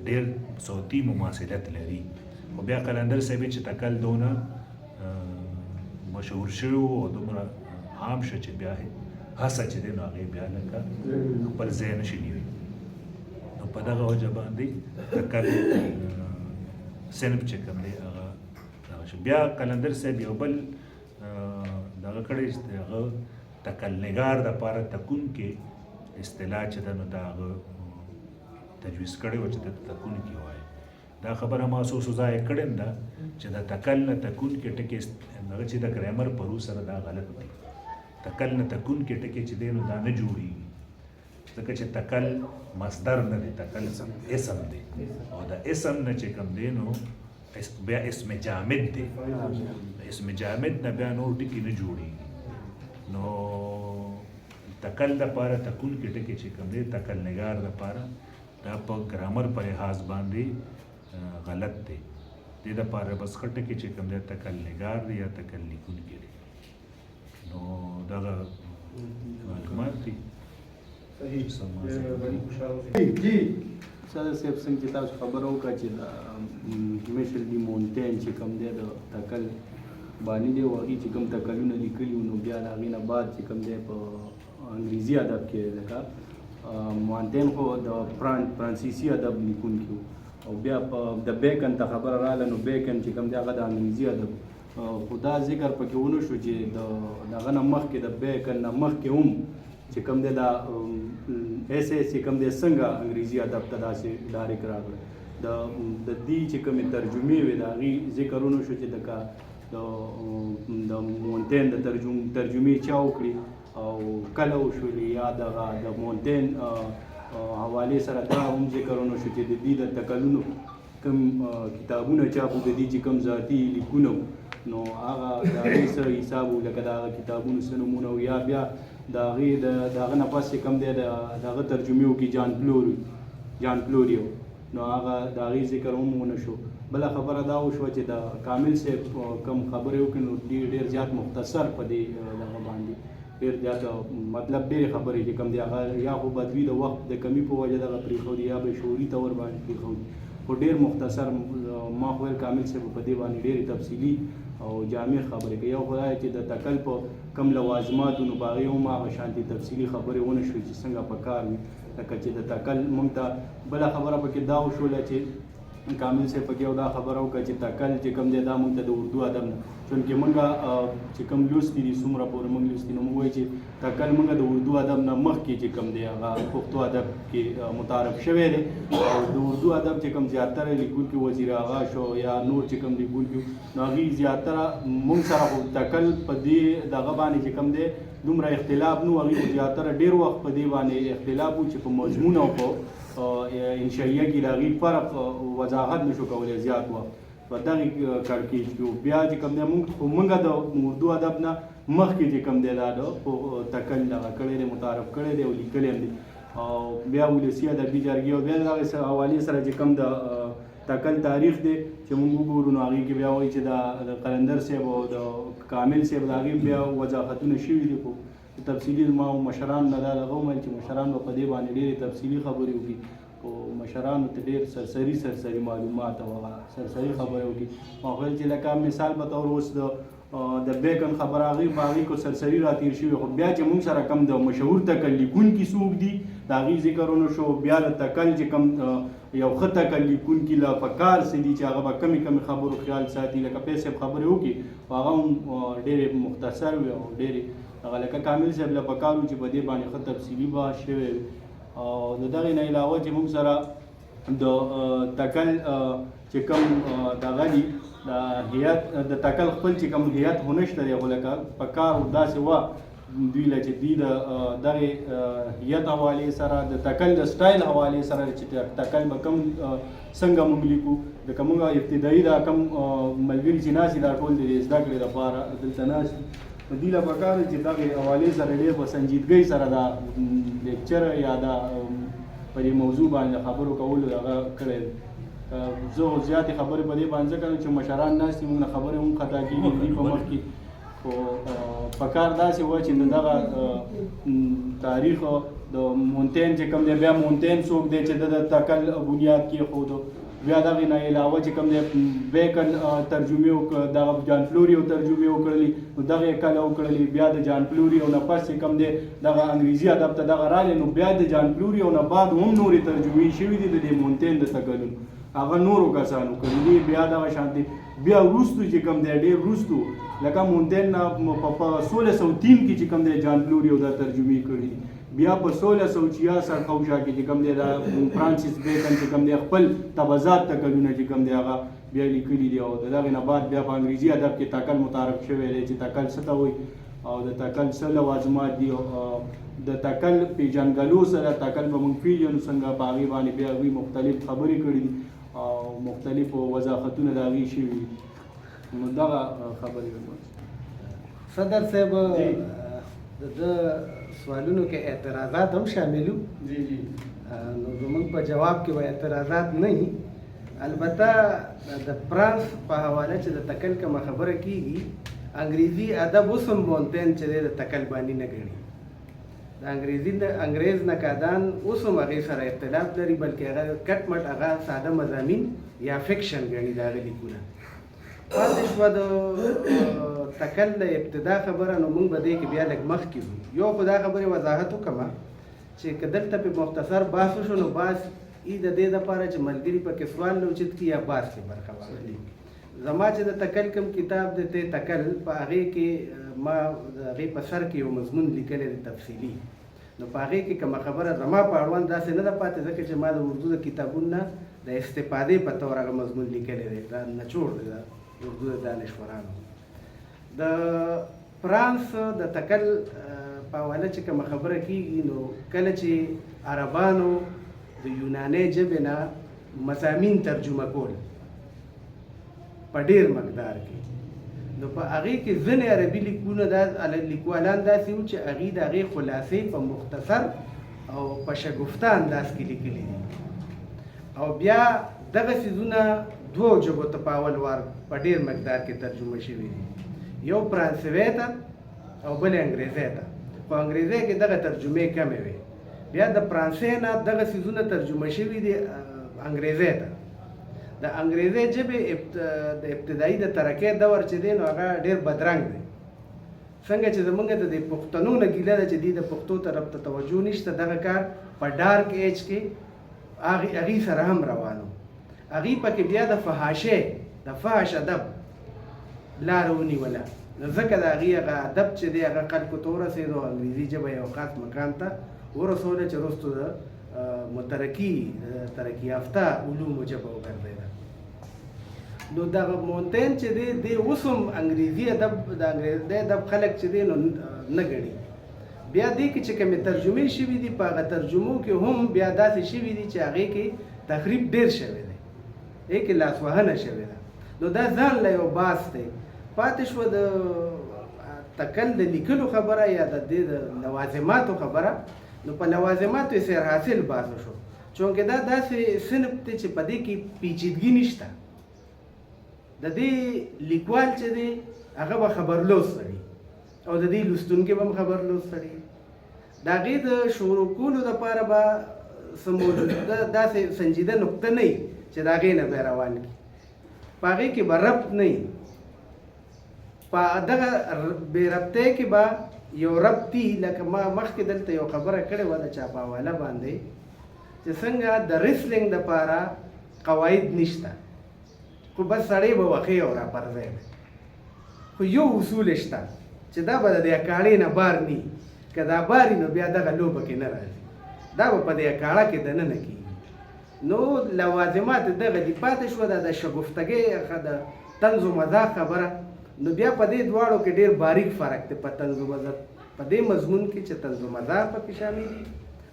ډېر صوتي مماثلت لري. خو بیا قلندر صاحب چې تکل دونه مشهور شوی و او دومره عام شو چې بیا هڅه چې دی نو هغې بیا لکه خپل ځای نه شي نیوی. نو په دغه وجه باندې تکل صنف چې کوم دی هغه دغه شو. بیا قلندر صاحب یو بل دغه کړی چې هغه تکلنګار د پاره تکون کې اصطلاح چې ده نو دا هغه تجویز کړی و چې د تکون کې وایي. دا خبره ما څو څو ځایه کړې ده چې د تکل نه تکون کې ټکی هغه چې د ګرامر پرو سره دا غلط دی. تکل نه تکون کې ټکی چې دی نو دا نه جوړیږي، ځکه چې تکل مصدر نه دی، تکل اسم دی، او د اسم نه چې کوم دی نو بیا اسم جامد دی، اسم جامد نه بیا نور ټکي نه جوړیږي. نو تکل د پاره تکون کې ټکی چې کوم دی تکل نگار د پاره دا په ګرامر په لحاظ باندې غلط دی. دې د پاره بس ښه ټکی چې کوم دی تکل نگار دی یا تکل لیکونکی دی. نو دغه معلومات دي. صحیح، مهرباني، خوشحاله اوسئ. جی صدر صاحب، څنګه چې تاسو خبره وکړه چې د میشل ډي مونټین چې کوم دی د تکل بانی دی، او هغې چې کوم تکلونه لیکلي وو، نو بیا د هغې نه بعد چې کوم دی په انګریزي ادب کې، لکه مونټین خو د فرانسیسي ادب لیکونکی و، او بیا په د بیکن ته خبره راغله، نو بیکن چې کوم دی هغه د انګریزي ادب، خو دا ذکر پکې ونه شو چې د دغه نه مخکې، د بیکن نه مخکې هم چې کوم دی دا ایسې چې کوم دی څنګه انګریزي ادب ته داسې direct راغله. د د دې چې کومې ترجمې وې د هغې ذکر ونه شو چې د مونتین د ترجمې چا وکړي او کله وشولې، یا دغه د مونتین حوالې سره دا هم ذکر ونه شو چې د دې د تکلونو کوم کتابونه چاپ وو، د دې چې کوم ذاتي لیکونه وو، نو هغه د هغې څه حساب و، لکه د هغه کتابونو څه نومونه وو، یا بیا د هغې د هغه نه پس چې کوم دی د هغه ترجمې وکړي جان فلوریو، نو هغه د هغې ذکر هم ونه شو. بله خبره دا وشوه چې د کامل صاحب کوم خبرې وکړې، نو ډېر ډېر زیات مختصر په دې دغه باندې ډېر زیات، مطلب ډېرې خبرې چې کوم دی هغه یا خو به دوی د وخت د کمي په وجه دغه پرېښودي یا به شعوري طور باندې پرېښودي، خو ډېر مختصر. ما خو ویل کامل صاحب په دې باندې ډېرې تفصیلي او جامع خبرې کوي. یو خو دا چې د تکل په کم لوازماتو نو په هغې هم هغه شانتې تفصیلي خبرې ونه شوې چې څنګه په کار وي، لکه چې د تکل مونږ ته. بله خبره پکې دا وشوله چې کامل صاحب پکې یو دا خبره وکړه چې تکل چې کوم دی دا مونږ ته د اردو ادب نه، چونکې مونږ چې کوم لوستي دي، څومره پورې مونږ لوستي، نو مونږ وایو چې تکل مونږ د اردو ادب نه مخکې چې کوم دی هغه پښتو ادب کې متعارف شوی دی، او د اردو ادب چې کوم زیاتره لیکونکي وزیر آغا شو یا نور چې کوم لیکونکي، نو هغوی زیاتره مونږ سره خو تکل په دې دغه باندې چې کوم دی دومره اختلاف نو، هغوی خو زیاتره ډېر وخت په دې باندې اختلاف و چې په مضمون او په انشائیه کې د هغې فرق وضاحت نشو کولی زیات وخت په دغې کړکېچ کې. بیا چې کوم دی مونږ خو مونږ د اردو ادب نه مخکې چې کوم دی دا د تکل دغه کړی دی، متعارف کړی دی او لیکلی هم دی، او بیا ولسي ادبي جرګې او بیا دغې حوالې سره چې کوم د تکل تاریخ دی چې مونږ وګورو، نو هغې کې بیا وایي چې د قلندر صاحب او د کامل صاحب د هغې بیا وضاحتونه شوي دي، خو تفصیلي ما مشران نه دا دغه وویل چې مشران به په دې باندې ډېرې تفصیلي خبرې وکړي، خو مشرانو ته ډېر سرسري سرسري معلومات او هغه سرسري خبرې وکړي. ما خو ویل چې لکه مثال په طور اوس د بیکن خبره هغې په هغې کو سرسري را تېر شوي، خو بیا چې موږ سره کوم د مشهور تکل لیکونکي څوک دي د هغې ذکر ونه شو. بیا د تکل چې کوم یو ښه تکل لیکونکي له په کار څه دي چې هغه به کمې کمې خبرو خیال ساتي، لکه فیض صاحب خبرې وکړي خو هغه هم ډېرې مختصر وي او ډېرې هغه لکه کامل صاحب له په کار و چې په دې باندې ښه تفصیلي بحث شوی وي. او د دغې نه علاوه چې موږ سره د تکل چې کوم دغه دي د هیئت د تکل خپل چې کوم هیئت خو نشته دی، خو لکه په کار و داسې وه دوی له چې دوی د دغې هیئت حوالې سره د تکل د سټایل حوالې سره چې تکل به کوم څنګه موږ لیکو، لکه موږ ابتدایي دا کوم ملګري چې ناست دي دا ټول د دې زده کړې دپاره دلته ناست دي، نو دوی له په کار چې دغې حوالې سره ډېر په سنجیدګۍ سره دا لیکچر یا دا په دې موضوع باندې خبرو کولو دغه کړی دی. زه خو زیاتې خبرې په دې باندې ځکه چې مشران ناست دي، موږ نه خبرې هم خطا کېږي دوی په مخ کې، خو په کار داسې وه چې د دغه تاریخ د مونتین چې کوم دی، بیا مونتین څوک دی چې د تکل بنیاد کېښود، بیا دغې نه علاوه چې کوم دی بیکن ترجمې وکړه، دغه جان فلوریو ترجمې وکړلې، نو دغه یې کله وکړلې، بیا د جان فلوریو نه پس چې کوم دی دغه انګریزي ادب ته دغه راغلی، نو بیا د جان فلوریو نه بعد هم نورې ترجمې شوې دي د دې مونتین د تکلونو. هغه نورو کسانو کړي دي. بیا دغه شانتي بیا وروستو چې کوم دی ډېر وروستو لکه مونتین نه په 1603 کې چې کوم دی جان فلوریو دا ترجمې کړي دي. بیا په 1666 خوشا کې چې کوم دی دا فرانسیس بیکن چې کوم دی خپل طبعزاد تکلونه چې کوم دی هغه بیا لیکلي دي. او د دغې نه بعد بیا په انګریزي ادب کې تکل متعارف شوی دی چې تکل څه ته وایي او د تکل څه لوازمات دي او د تکل پیژندګلو سره تکل به موږ پیژنو څنګه، په هغې باندې بیا هغوی مختلف خبرې کړي دي او مختلفو وضاحتونه د هغې شوي دي. نو دغه خبرې وکړم. صدر صاحب، د ده سوالونو کې اعتراضات هم شامل وو. جی جی. نو زموږ په جواب کې به اعتراضات نه وي. البته د فرانس په حواله چې د تکل کومه خبره کیږي، انګریزي ادب اوس هم مونتین چې دی د تکل باندې نه ګڼي. د انګریزي انګریز نقادان اوس هم هغې سره اختلاف لري، بلکې هغه کټ مټ هغه ساده مضامین یا fiction ګڼي د هغه لیکونه. پاتې شوه د تکل د ابتدا خبره، نو موږ به دې کې بیا لږ مخکې ځو. یو خو دا خبرې وضاحت وکړم چې که دلته په مختصر بحث وشو، نو بحث ای د دې دپاره چې ملګري پکې سوال نه اوچت کړي یا بحث کې برخه واخلي. زما چې د تکل کوم کتاب دی ته تکل، په هغې کې ما د هغې په سر کې یو مضمون لیکلی دی تفصیلي. نو په هغې کې کومه خبره زما په اړوند داسې نه ده پاتې، ځکه چې ما د اردو د کتابونو نه د استفادې په طور هغه مضمون لیکلی دی، دا نچوړ دی د اردو د دانشورانو. د فرانس د تکل په حواله چې کومه خبره کیږي، نو کله چې عربانو د یونانۍ ژبې نه مضامین ترجمه کول په ډېر مقدار کې، نو په هغې کې ځینې عربي لیکونه دا لیکوالان داسې وو چې هغوی د هغې خلاصې په مختصر او په شګفته انداز کې لیکلي دي. او بیا دغه څیزونه دوو ژبو ته په اول وار په ډېر مقدار کې ترجمه شوي دي، یو فرانسوی ته او بل انګریزی ته. خو انګریزی کې دغه ترجمې کمې وې. بیا د فرانسې نه دغه څیزونه ترجمه شوي دي انګریزی ته. د انګریزي ژبې د ابتدایي د ترقۍ دور چې دی نو هغه ډېر بدرنګ دی. څنګه چې زمونږ د دې پښتنو نه ګیله ده چې دوی د پښتو طرف ته توجه نشته، دغه کار په dark age کې هغې سره هم روان و. هغې پکې بیا د فحاشۍ د فحش ادب لاره ونیوله، نو ځکه د هغې هغه ادب چې دی هغه خلکو ته ورسېدو، انګریزي ژبه یو خاص مقام ته ورسوله چې وروسته د مترقي ترقي یافته علومو ژبه وګرځېده. نو دغه مونتین چې دی دی اوس هم انګریزي ادب د انګریزي ادب خلک چې دی نو نه ګڼي. بیا دې کې چې کومې ترجمې شوي دي په هغه ترجمو کې هم بیا داسې شوي دي چې هغې کې تخریب ډېر شوی دی، هغې کې لاسوهنه شوې ده. نو دا ځان له یو بحث دی. پاتې شوه د تکل د لیکلو خبره یا د دې د لوازماتو خبره، نو په لوازماتو یې سیر حاصل بحث وشو، چونکې دا داسې صنف دی چې په دې کې پیچیدګي نشته. د دې لیکوال چې دی هغه به خبرلوز سړي او د دې لوستونکي به هم خبرلوز سړي. د هغې د شروع کولو دپاره به څه موجوده داسې سنجیده نقطه نه وي چې د هغې نه به روان کړي، په هغې کې به ربط نه وي. په دغه بې ربطۍ کې به یو ربط وي. لکه ما مخکې دلته یو خبره کړې وه د چا په حواله باندې چې څنګه د wrestling دپاره قواعد نشته، خو بس سړی به وخی او راپرځی دی، خو یو اصول شته چې دا به د دې اکاړې نه بار نی، که دا بار نو بیا دغه لوبه کې نه راځي، دا به په دې اکاړه کې دننه کېږي. نو لوازمات دغه دي. پاتې شوه دا د شګفتګۍ د طنز و مزاح خبره، نو بیا په دې دواړو کې ډېر باریک فرق دی. په طنز و مزاح په دې مضمون کې چې طنز و مزاح پکې شامل دي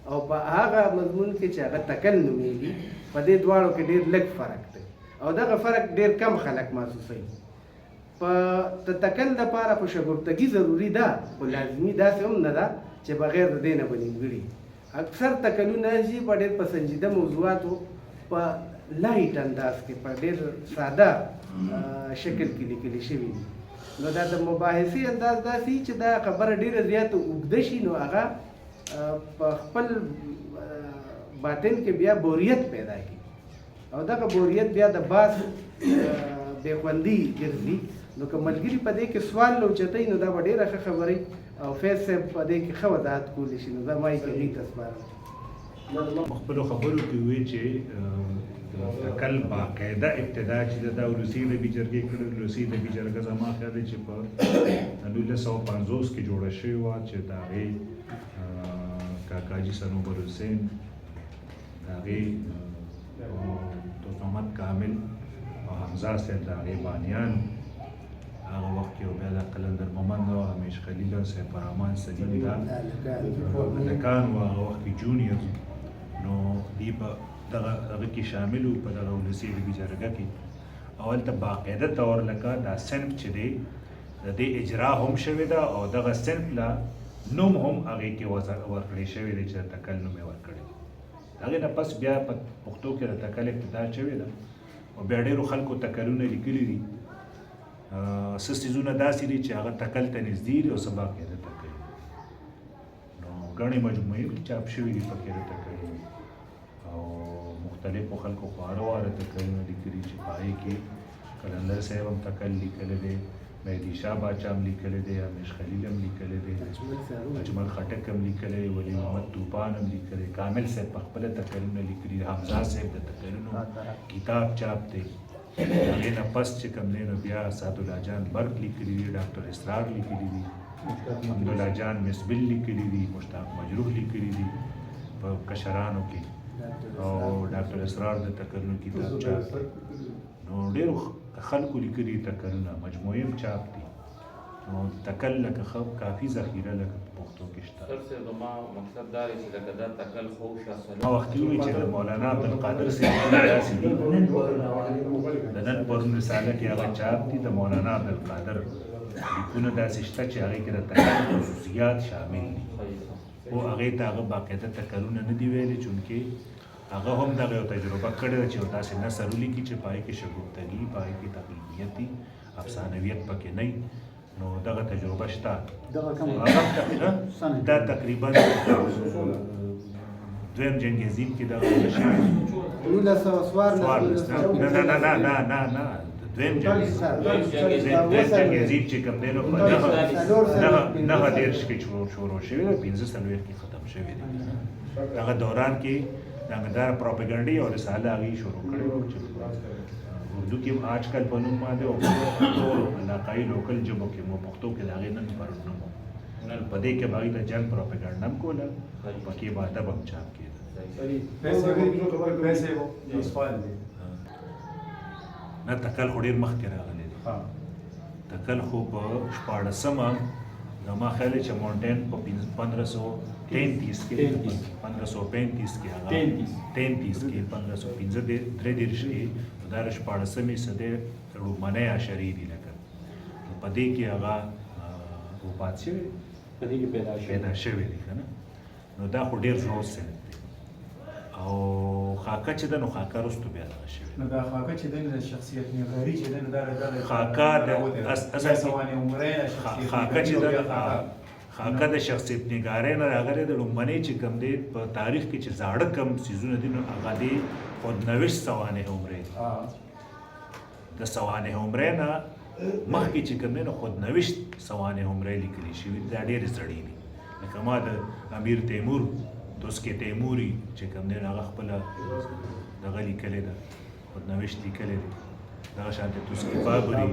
او په هغه مضمون کې چې هغه تکل نومېږي، په دې دواړو کې ډېر لږ فرق دی او دغه فرق ډېر کم خلک محسوسوي. په د تکل دپاره خو شګفتګي ضروري ده، خو لازمي داسې هم نه ده چې بغیر د دې نه به نیمګړي. اکثر تکلونه چې په ډېر په سنجیده موضوعاتو په light انداز کې په ډېر ساده شکل کې لیکل شوي دي. نو دا د مباحثې انداز داسې چې دا خبره ډېره زیاته اوږده شي، نو هغه په خپل باطن کې بیا بوریت پیدا کړي او دغه بوریت بیا د بحث بې خوندي ګرځي. نو که ملګري په دې کې سوال نه اوچتوي نو دا به ډېره ښه خبره وي او فیض صاحب په دې کې ښه وضاحت کولی شي. نو زه ما یې هغوی ته سپارم. په خپلو خبرو کې وویل چې د تکل باقاعده ابتدا چې د ولسي ادبي جرګې کړې، ولسي ادبي جرګه زما خیال دی چې په 1950 کې جوړه شوې وه، چې د هغې کاکاجي صنوبر حسین، د هغې دوست محمد کامل او حمزه صاحب د هغې بانیان هغه وخت کې، او بیا د قلندر مومند او همیش خلیل او سیف الرحمن سلیم دا هلکان وو، هغه وخت کې جونیئرز، نو دی په دغه هغه کې شامل وو، په دغه ولسي ادبي جرګه کې. او هلته باقاعده طور لکه دا صنف چې دی د دې اجرا هم شوې ده، او دغه صنف له نوم هم هغې کې ورکړی شوی دی چې د تکل نوم یې ورکړی دی. هغې نه پس بیا په پښتو کې د تکل ابتدا شوې ده، او بیا ډېرو خلکو تکلونه لیکلي دي. څه څیزونه داسې دي چې هغه تکل ته نږدې دي او څه باقاعده تکل، نو ګڼې مجموعې هم چاپ شوې دي پکې د تکلونو، او مختلفو خلکو خواره واره تکلونه لیکلي چې په هغې کې قلندر صاحب هم تکل لیکلی دی، مهدي شاه باچا هم لیکلی دی، همیش خلیل هم لیکلی دی، اجمل خټک هم لیکلی، ولي محمد توپان هم لیکلی، کامل صاحب په خپله تکلونه لیکلي، حمزه صاحب د تکلونو کتاب چاپ دی. هغې نه پس چې کوم دی نو بیا سعدالله جان برق لیکلي دي، ډاکټر اسرار لیکلي دي، عبدالله جان مسبل لیکلي دي، مشتاق مجروح لیکلي دي په کشرانو کې، او ډاکټر اسرار د تکلونو کتاب چاپ دی. نو ډېرو خلکو لیکلي تکلونه، مجموعې هم چاپ دي. نو تکل لکه ښه کافي ذخیره لکه په پښتو کې شته. سر صاحب، زما مقصد دا دی چې لکه دا تکل خو وشو. ما وختي وویل چې د مولانا عبدالقادر صاحب داسې دي، د نن پرون رساله کې هغه چاپ دي. د مولانا عبدالقادر لیکونه داسې شته چې هغې کې د تکل خصوصیات شامل دي، خو هغې ته هغه باقاعده تکلونه نه دي ویلي، چونکې هغه هم دغه یو تجربه کړې ده چې یو داسې نثر ولیکي چې په هغې کې شګفتګي، په هغې کې تقلیدیت وي، افسانویت پکې نه وي. نو دغه تجربه شته. دغه کوم دا تقریبا دویم جنګ عظیم کې دغه شوی. 1914. نه نه نه نه نه نه نه، دویم جنګ، دویم جنګ عظیم چې کوم دی نو په 39 کې شروع شوی دی، 45 کې ختم شوی دی. دغه دوران کې دغه پروپاګانډي او رساله هغې شروع کړې وه چې اردو کې آج کل په نوم باندې او ټولو علاقایي لوکل ژبو کې مو، پښتو کې د هغې نن پرون نوم و. په دې کې به هغوی د جنګ پروپاګانډه هم کوله، پکې به ادب هم چاپ کېده. پیسې یو سوال دی. نه، تکل خو ډېر مخکې راغلی دی. تکل خو په 16مه، زما خیال دی چې مونټین په 1533 کې، 1535 کې، هغه 33 کې، 1533 کې، دا د 16مې صدۍ لومړنۍ عشرې دي. لکه په دې کې هغه وفات شوی، په دې کې پیدا شوی، پیدا شوی دی که نه. نو دا خو ډېر زوړ سند دی. او خاکه چې ده نو خاکه وروستو بیا دغه شوی. نو دا خاکه چې دی، د شخصیت نګاري چې دی، نو دا دغه خاکه د اصل سوانح عمرۍ نه شخصیت خاکه چې ده، خاکه د شخصیت نګارۍ نه راغلی. د لومړنۍ چې کوم دی په تاریخ کې چې زاړه کوم څیزونه دي نو هغه دی خودنوشت سوانح عمرۍ دي. د سوانح عمرۍ نه مخکې چې کوم دی نو خودنوشت سوانح عمرۍ لیکلي شوي دي، دا ډېرې زړې دي. لکه ما د امیر تیمور دوسکې تیموري چې کوم دی هغه خپله دغه لیکلې ده، خودنوشت لیکلی دی. دغه شانتې توسکې بابري،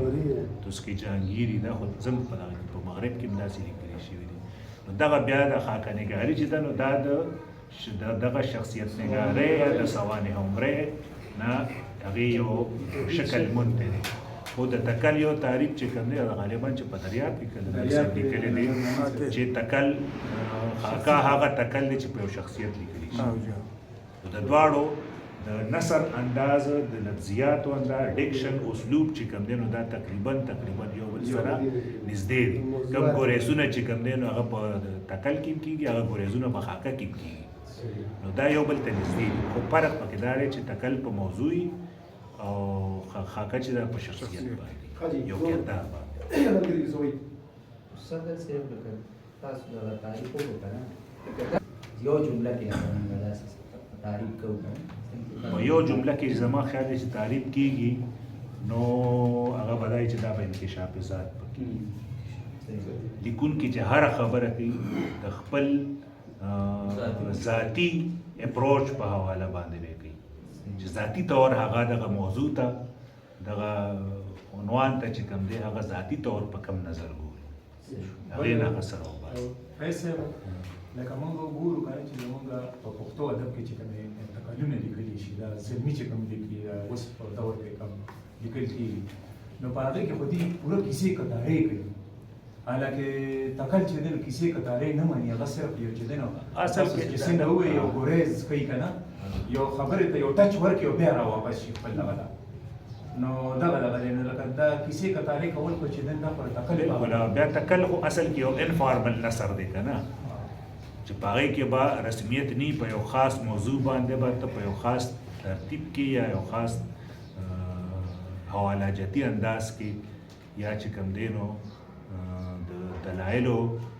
توسکې جهانګیري، دا خو زموږ په دغه کې په مغرب کې هم داسې لیکلي شوي دي. نو دغه بیا د خاکه نګاري چې ده نو دا د دغه شخصیت نګارۍ یا د سوانح عمرۍ نه هغې یو شکل مونته دی. خو د تکل یو تعریف چې کوم دی غالبا چې په دریاب کې کله لیکلی دی چې تکل خاکه هغه تکل دی چې په یو شخصیت لیکلی شي. نو د دواړو د نثر انداز، د لفظیاتو انداز، diction، اسلوب چې کوم دی نو دا تقریبا تقریبا یو بل سره نږدې دي. کوم ګریزونه چې کوم دی نو هغه په تکل کې کېږي، هغه ګریزونه په خاکه کې کېږي. نو دا یو بل ته نږدې دي، خو فرق پکې دا دی چې تکل په موضوع او خاکه چې ده په شخصیت باندې، یو کردار باندې. صدر صاحب، لکه تاسو دغه تعریف وکړو که نه، یو جمله کې موږ داسې تعریف کوو که نه؟ په یو جمله کې زما خیال دی چې تعریف کېږي نو هغه به دا وي چې دا به انکشاف ذات پکې لیکونکي چې هره خبره کوي د خپل ذاتي اپروچ په حواله باندې به کوي، چې ذاتي طور هغه دغه موضوع ته، دغه عنوان ته چې کوم دی، هغه ذاتي طور په کم نظر ګوري، هغې نه هغه سره وباسي. فیض صاحب، لکه موږ وګورو که نه چې زموږ په پښتو ادب کې چې کوم تکلونه لیکلی شي، دا زلمي چې کوم لیکي، دا اوس په دور کې کوم لیکل کېږي، نو په هغې کې خو دوی پوره کیسې کتارې کوي، حالانکه تکل چې دی نو کیسې کتارې نه مني، هغه صرف یو چې دی نو اصل کې چې څنګه ووایي یو ګریز کوي که نه، یو خبرې ته یو ټچ ورکړي او بیا را واپس شي خپل دغه ده. نو دغه دغه دی، نو لکه دا کیسې کتارې کول خو چې دی دا خو تکل بالکل. بیا تکل خو اصل کې یو انفارمل نثر دی که نه، چې په هغې کې به رسمیت نی، په یو خاص موضوع باندې به ته په یو خاص ترتیب کې یا یو خاص حوالاجاتي انداز کې یا چې کوم دی نو د دلایلو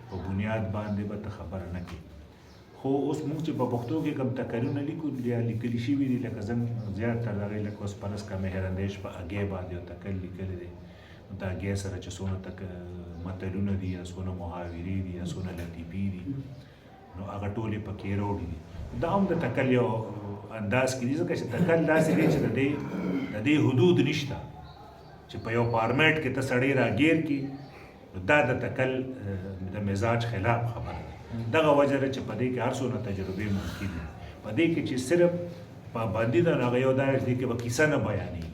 په بنیاد باندې به ته خبره نه کوې. خو اوس موږ چې په پښتو کې کوم تکلونه لیکو یا لیکل شوي دي، لکه زموږ زیاتره دغې لکه اوس فرض کړه مهراندیش په اګې باندې یو تکل لیکلی دی، نو د اګې سره چې څونه تک متلونه دي یا څونه محاورې دي یا څونه لطیفې دي، نو هغه ټولې پکې راوړي دي. دا هم د تکل یو انداز کې دي، ځکه چې تکل داسې دی چې د دې حدود نشته چې په یو فارمیټ کې ته سړی راګیر کړي، نو دا د تکل د مزاج خلاف خبره ده. دغه وجه ده چې په دې کې هر څونه تجربې ممکن دي. په دې کې چې صرف پابندي ده، نو هغه یو دا چې دې کې به کیسه نه بیانېږي،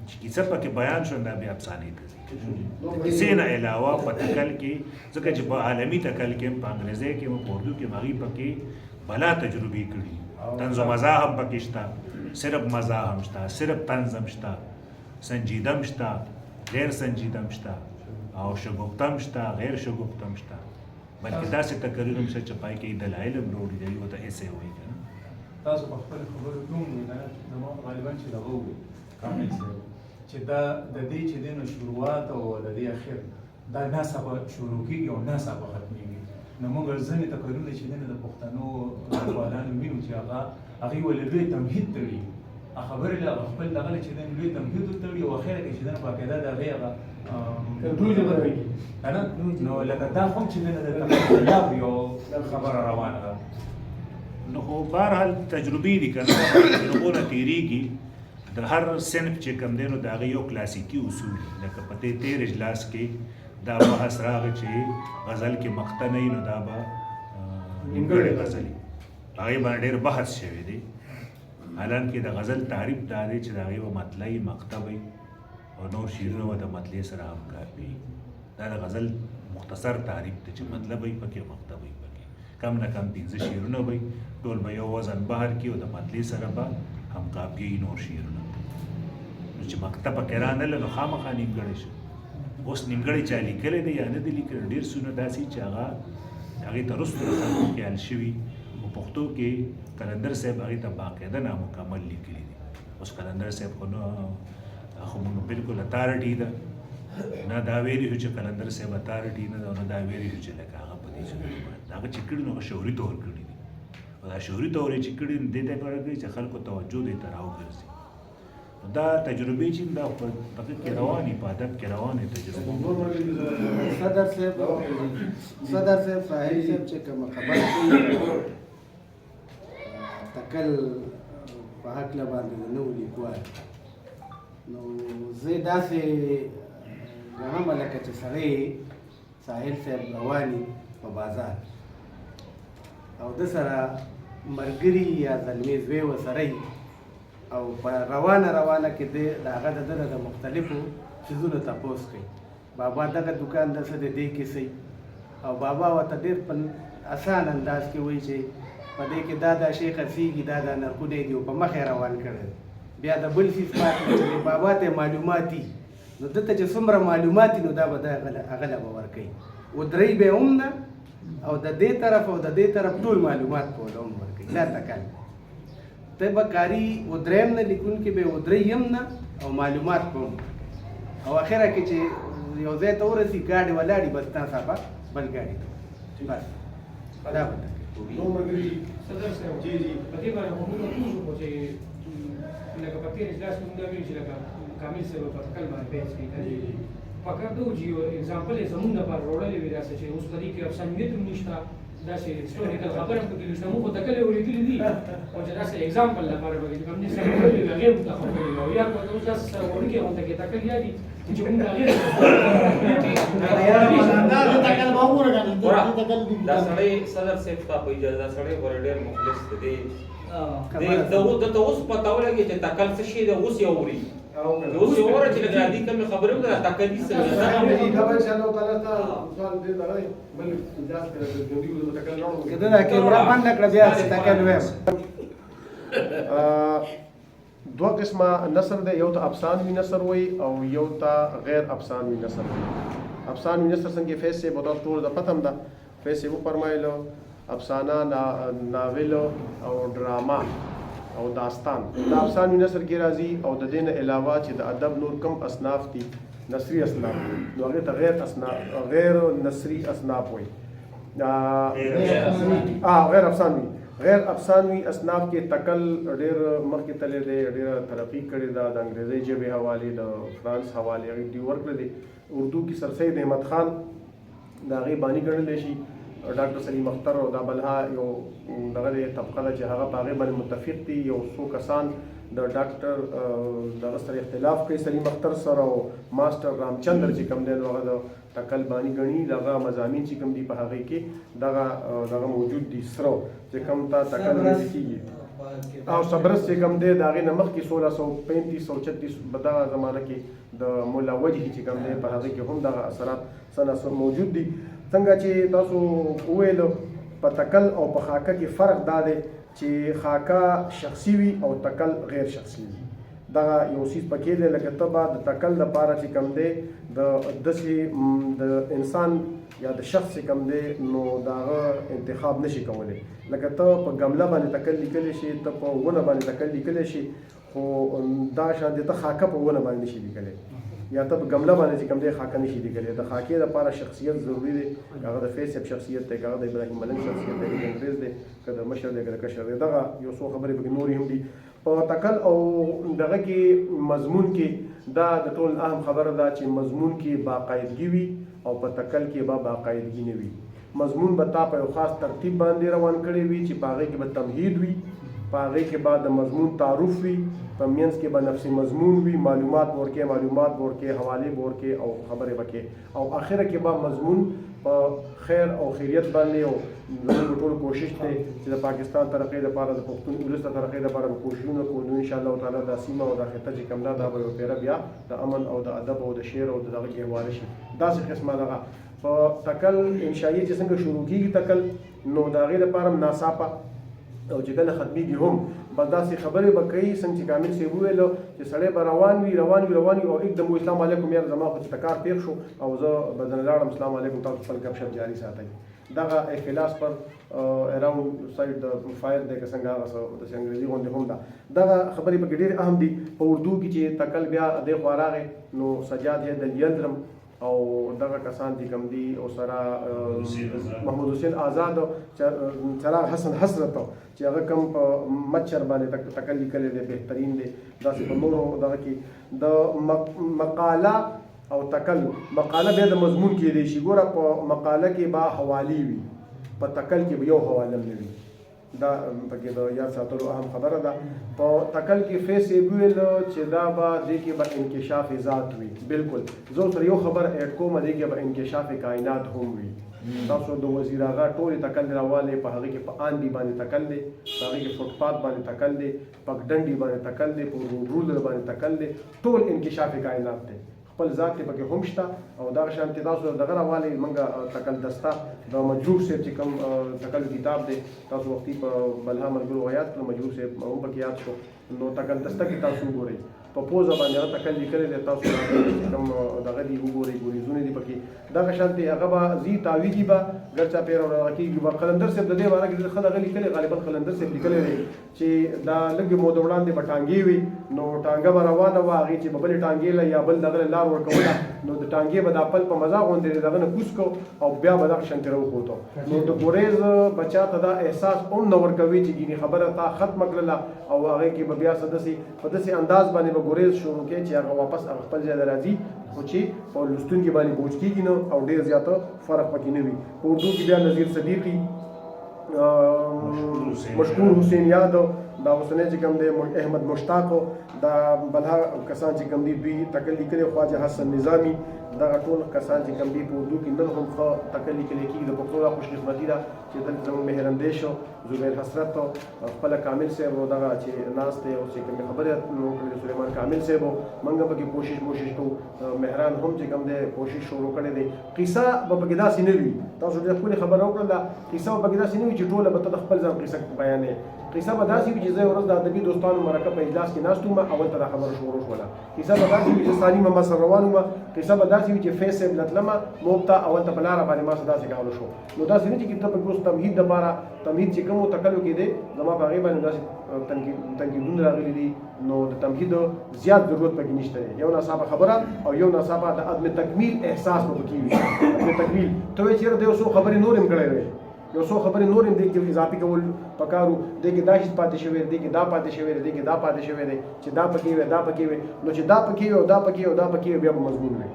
چې کیسه پکې بیان شو دا بیا افسانې ته ځي. د کیسې نه علاوه په تکل کې، ځکه چې په عالمي تکل کې هم، په انګریزۍ کې هم، په اردو کې هم هغوی پکې بلا تجربې کړي. طنز و مزاح هم پکې شته، صرف مزاح هم شته، صرف طنز هم شته، سنجیده هم شته، غیر سنجیده هم شته، او شګفته هم شته، غیر شګفته هم شته، بلکې داسې تکلونه هم شته چې پای کې دلایل هم راوړي دي، هغوی ورته ایسې وایي که نه. تاسو په خپلو خبرو کې هم وویل که نه، زما غالباً چې دغه وویل کامل صاحب چې دا د دې چې دی نو شروعات او د دې اخر دا ناڅاپه شروع کېږي او ناڅاپه ختمېږي. نو موږ ځینې تکلونه چې دی نو د پښتنو لیکوالانو وینو چې هغوی ولې لوی تمهید تړي، خبرې له خپل دغه له چې دی نو لوی تمهید وتړي او اخره کې چې دی نو باقاعده د هغې هغه که نه، نو لکه دا هم چې دی نو د تکل خلاف یو خبره روانه ده. نو خو بهرحال تجربې دي که نه، تجربو نه تېرېږي. د هر صنف چې کوم دی نو د هغې یو کلاسیکي اصول دي، لکه په دې تېر اجلاس کې دا بحث راغی چې غزل کې مقطع نه وي نو دا به نیمګړی غزل وي، په هغې باندې ډېر بحث شوی دی. حالانکه د غزل تعریف دا دی چې د هغې به مطلع وي، مقطع وي او نور شعرونه به د مطلع سره همکار وي. دا د غزل مختصر تعریف دی چې مطلع به وي پکې، مقطع به وي پکې، کم نه کم 5 شعرونه به وي، ټول به یو وزن بحر کړي او د مطلع سره به همقافیه وي نور شعرونه. نو چې مقطع پکې رانله نو خامخا نیمګړی شو. اوس نیمګړی چا لیکلی دی یا نه دی لیکلی، ډېر څونه داسې چې هغې ته وروسته د خلکو خیال شوي. په پښتو کې قلندر صاحب هغې ته باقاعده نامکمل لیکلي دي. اوس قلندر صاحب خو نه، خو موږ بالکل اتارټي ده، نه دا ویلي شو چې قلندر صاحب اتارټي نه ده، او نه دا ویلي شو چې لکه هغه په دې څیزونو باندې هغه چې کړي نو هغه شعوري طور کړي دي، او دا شعوري طور یې چې کړي نو دې ته یې کړي چې خلکو توجه دې ته راوګرځي. نو دا تجربې چې دا په دغه کې روانې، په ادب کې روانې تجربې. صدر صاحب ساحل صاحب چې کومه خبره کوي تکل په هکله باندې د نوو لیکوال، نو زه داسې ګڼم لکه چې سړی ساحل صاحب رواني په بازار او د سره ملګري یا زلمی زوی ورسره وي، او په روانه روانه کې دی د هغه د ده د مختلفو څیزونو تپوس کوي، بابا دغه دکان د څه دی، دې کې څه، او بابا ورته ډېر په اسان انداز کې وایي چې په دې کې دا دا شی خرڅېږي، دا دا نرخونه یې دي، او په مخه یې روان کړی دی. بیا د بل څیز پاتې دی چې بابا ته یې معلومات دي، نو ده ته چې څومره معلومات دي نو دا به دی هغه له به ورکوي، ودرۍ به یې هم نه، او د دې طرف او د دې طرف ټول معلومات به ورله هم ورکوي. دا تکل ته به کاري ودریم نه، لیکونکي به یې ودرۍ هم نه، او معلومات به هم ورکوي، او اخره کې چې یو ځای ته ورسي ګاډی ولاړي، بس ناڅاپه بل ګاډي ته بس دا به تکل. صدر صاحب، جی جی، په دې باندې خو موږ پوه شو چې لکه په تېر اجلاس کې موږ دا ویل چې لکه کامل صاحب په تکل باندې بحث کوي که نه، پکار دا و چې یو اګزامپل یې زموږ لپاره راوړلی وي داسې چې اوس په دې کې افسانویت هم نشته، داسې هیسټوریکل خبره هم پکې نشته. موږ خو تکل اورېدلي دي، خو چې داسې اگزامپل لپاره پکې چې کوم دي سره ویلي وي، هغې موږ ته خبرې وي، او یا که اوس داسې سره وړوکې غونډه کې تکل یادي چې موږ هغې دا سړی صدر صاحب ته په اجازه، دا سړی غوړ ډېر مخلص دی. د ته اوس پته ولګي چې تکل څه شی دی، اوس یې اوري، اوس یې وره چې لکه دې کومې خبرې وکړه، تکل دې څه دی؟ دا ان شاء الله تعالی ته سوال دې دغه بل اجازه کړه چې ګوندي وو تکل راوړو. کله دا کیمرا بند کړه بیا تکل وایم. دوه قسمه نثر دی، یو ته افسانوي نثر وای او یو ته غیر افسانوي نثر وای. افسانوي نثر څنګه فیض صاحب تاسو ټول د پتم ده، فیض صاحب وفرمایلو افسانه، ناول او ډرامه او داستان دا افسانوي نثر کې راځي. او د دې نه علاوه چې د ادب نور کم اصناف دي، نثري اصناف، نو هغې ته غیر اصناف، غیر نثري اصناف وایي. غیر افسانوي، غیر افسانوي اصناف کې تکل ډېر مخکې تللی دی، ډېره ترقي کړې ده. د انګریزۍ ژبې حوالې، د فرانس حوالې هغې دوی ورکړی دی. اردو کې سر سید احمد خان د هغې باني ګڼلی شي، ډاکټر سلیم اختر او دا بلها یو دغه دی طبقه ده چې هغه په هغې باندې متفق دي. یو څو کسان د ډاکټر دغه سره اختلاف کوي، سلیم اختر سره، او ماسټر رامچندر چې کوم دی نو هغه د تکل باني ګڼي. دغه مضامین چې کوم دي په هغې کې دغه دغه موجود دي، سره چې کوم ته تکل ویل کېږي. او صبرس چې کوم دی د هغې نه مخکې 1635 او 36 په دغه زمانه کې د مولا وجهي چې کوم دی په هغې کې هم دغه اثرات څه نا څه موجود دي. څنګه چې تاسو وویل په تکل او په خاکه کې فرق دا دی چې خاکه شخصي وي او تکل غیر شخصي وي. دغه یو څیز پکې دی، لکه ته به د تکل دپاره چې کوم دی د داسې د انسان یا د شخص چې کوم دی نو د هغه انتخاب نشي کولی. لکه ته په ګمله باندې تکل لیکلی شي، ته په ونه باندې تکل لیکلی شي، خو دا شان دی ته خاکه په ونه باندې نشي لیکلی، یا ته په ګمله باندې چې کوم دی خاکه نشي لیکلی. د خاکې دپاره شخصیت ضروري دی، که هغه د فیض صاحب شخصیت دی، که هغه د ابراهیم ملنګ شخصیت دی، که د انګرېز دی، که د مشر دی، که د کشر دی. دغه یو څو خبرې پکې نورې هم دي. په تکل او دغه کې مضمون کې دا د ټول اهم خبره ده چې مضمون کې باقاعدګي وي او په تکل کې به باقاعدګي نه وي. مضمون به تا په یو خاص ترتیب باندې روان کړی وي چې په هغې کې به تمهید وي، په هغې کې به د مضمون تعارف وي، په منځ کې به نفس مضمون وي، معلومات به ورکې، معلومات به ورکې، حوالې به ورکې او خبرې به کې، او اخره کې به مضمون په خیر او خیریت باندې. او زموږ ټول کوشش دی چې د پاکستان ترقۍ دپاره، د پښتون ولس د ترقۍ دپاره به کوششونه کوو. نو انشاءالله تعالی دا سیمه او دا خطه چې کوم ده دا به یو پیره بیا د امن او د ادب او د شعر او د دغه ګهواره شي. داسې قسمه دغه په تکل انشائیه چې څنګه شروع کېږي تکل، نو د هغې دپاره هم ناڅاپه او چې کله ختمېږي هم بس داسې خبرې به کوي څنګه چې کامل صاحب وویل چې سړی به روان وي روان وي روان وي او एकदम وایي اسلام علیکم، یاره زما خو چې کار پېښ شو او زه به درنه لاړم، اسلام علیکم، تاسو خپل ګپ شپ جاري ساتئ. دغه اختلاس پر اراوند سایډ د فایر دی که څنګه هغه څه داسې انګریزي غوندې هم ده. دغه خبرې پکې ډېرې اهم دي. په اردو کې چې تکل بیا دې خوا راغی نو سجاد حیدر یلدرم او دغه کسان چې کوم دي او سره محمود حسین آزاد، چراغ حسن حسرت چې هغه کوم په مچر باندې تکل لیکلی دی بهترین دی. داسې په نورو دغه کې د مقاله او تکل، مقاله بیا د مضمون کېدی شي. ګوره په مقاله کې به حوالې وي، په تکل کې به یو حواله نه وي. دا پکې د یاد ساتلو اهم خبره ده. په تکل کې فیض صاحب وویل چې دا به دې کې به انکشاف ذات وي. بالکل زه ورسره یو خبر اډ کوم، دې کې به انکشاف کائنات هم وي. تاسو د وزیر اغا ټولې تکل راوالی، په هغې کې په آندي باندې تکل دی، په هغې کې فوټپات باندې تکل دی، پګډنډي باندې تکل دی، په روډ رولر باندې تکل دی، ټول انکشاف کائنات دی، خپل ذات کې پکې هم شته. او دغه شان ته تاسو دغه راوالی موږ تکل دسته د مجروح صاحب چې کوم تکل کتاب دی، تاسو وختي په بلها ملګرو یاد کړو، مجروح صاحب هم پکې یاد شو. نو تکل دسته کې تاسو وګورئ په پوزه باندې هغه تکل لیکلی دی، تاسو چې کوم دغه دی وګورئ، ګوریزونه دي پکې. دغه شان ته هغه به ځي تاویږي به ګرچا پیر او دغه کېږي به. قلندر صاحب د دې باره کې ډېر ښه دغه لیکلی، غالباً قلندر صاحب لیکلی دی چې دا لږې موده وړاندې به ټانګې وي، نو ټانګه به روانه وه، هغې چې به بلې ټانګې له یا بل دغه له لار ورکوله، نو د ټانګې به دا پل په مزه غوندې دی دغه نه کوز کو او بیا به دغه شان ترې راوخوتو. نو د ګورېز بچا ته دا احساس هم نه ورکوي چې ګینې خبره تا ختمه کړله، او هغې کې به بیا څه داسې په داسې انداز باندې به ګورېز شروع کړي چې هغه واپس هغه خپل ځای ته راځي، خو چې په لوستونکي باندې بوج کېږي نه او ډېر زیات فرق پکې نه وي. په اردو کې بیا نذیر صدیقي مشکور حسین یاد، دا اوسنی چې کوم دی احمد مشتاق، دا بلها کسان چې کوم دي دوی تکل لیکلی، خواجه حسن نظامي، دغه ټول کسان چې کوم دي په اردو کې نن هم ښه تکل لیکل کېږي. د پښتو دا خوشقسمتي ده چې دلته زموږ مهرندېش زبیر حسرت، خپله کامل صاحب او دغه چې ناست دی او چې کومې خبرې وکړې سلیمان کامل صاحب، موږ پکې کوشش کوو. مهران هم چې کوم دی کوشش شروع کړی دی. قصه به پکې داسې نه وي، تاسو ډېره ښکلې خبره وکړله، قصه به پکې داسې نه وي چې ټوله به ته د خپل ځان قصه بیانې. قصه به داسې وي چې زه یوه ورځ د ادبي دوستانو مرکه په اجلاس کې ناست وم، اول ته دا خبره شروع شوله. قصه به داسې وي چې ثاني ما سره روان وم، قصه به داسې وي چې فیض صاحب له تلمه موږ ته اول ته په لاره باندې ما سره داسې کولو شو. نو داسې نه چې ته پکې اوس تمهید دپاره تمهید چې کوم تکلو کې دی، زما په هغې باندې داسې تنقیدونه راغلي دي، نو د تمهید زیات ضرورت پکې نشته دی. یو ناڅاپه خبره او یو ناڅاپه د عدم تکمیل احساس به پکې وي. عدم تکمیل ته وایې چې یاره دی یو څو خبرې نورې هم کړی وی، یو څو خبرې نورې هم دې کې اضافي کول پکارو، دې کې دا شی پاتې شوی دی، دې کې دا پاتې شوی دی، دې کې دا پاتې شوی دی، چې دا پکې وي دا پکې وي، نو چې دا پکې وي او دا پکې وي او دا پکې وي بیا به مضمون وي،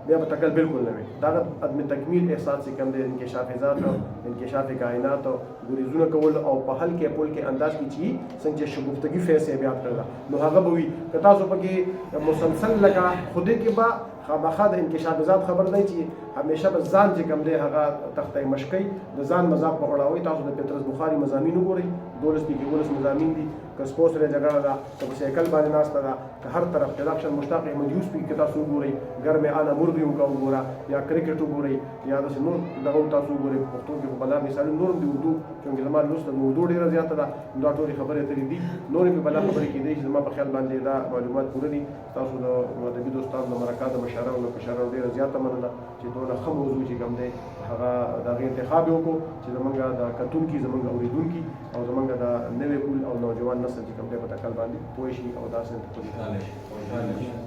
بیا به تکل بالکل نه وي. دا عدم تکمیل احساس چې کوم دی، انکشاف ذات، انکشاف کائنات، ګریزونه کول او په هلکې پل کې انداز کې چې څنګه چې شګفتګي فیض صاحب یاد کړله، نو هغه به وي. که تاسو پکې مسلسل لکه خودې کې به خامخا د انکشاف ذات خبر دی چې همیشه به ځان چې کوم دی هغه تخته مشکۍ د ځان مذاق به اړاوي. تاسو د پترس بخاري مضامین وګورئ، 12 پکې 19 مضامین دي، که سپو سره جګړه ده، که په سایکل باندې ناسته ده، که هر طرف ته. دا مشتاق احمد یوسف پکې تاسو وګورئ، ګرمې انا مرغي وکړه وګوره، یا کرکټ وګورئ، یا داسې نور دغه تاسو وګورئ. په پښتو کې خو بلا مثالونه نور هم دي، اردو چونکې زما لوست د اردو ډېره زیاته ده، دا ټولې خبرې اترې دي، نورې مې بلا خبرې کېدای شي. زما په خیال باندې دا معلومات پوره دي. تاسو د ادبي دوستانو د مرکه د مشرانو د کشرانو ډېره زیاته مننه چې دونه ښه موضوع چې کوم دی هغه د هغې انتخاب یې وکړو چې زمونږ د کتونکي، زمونږ اورېدونکي او زمونږ د نوې پول او نوجوان نسل چې کوم دی په تکل باندې پوه شي او داسې خوشحاله شي.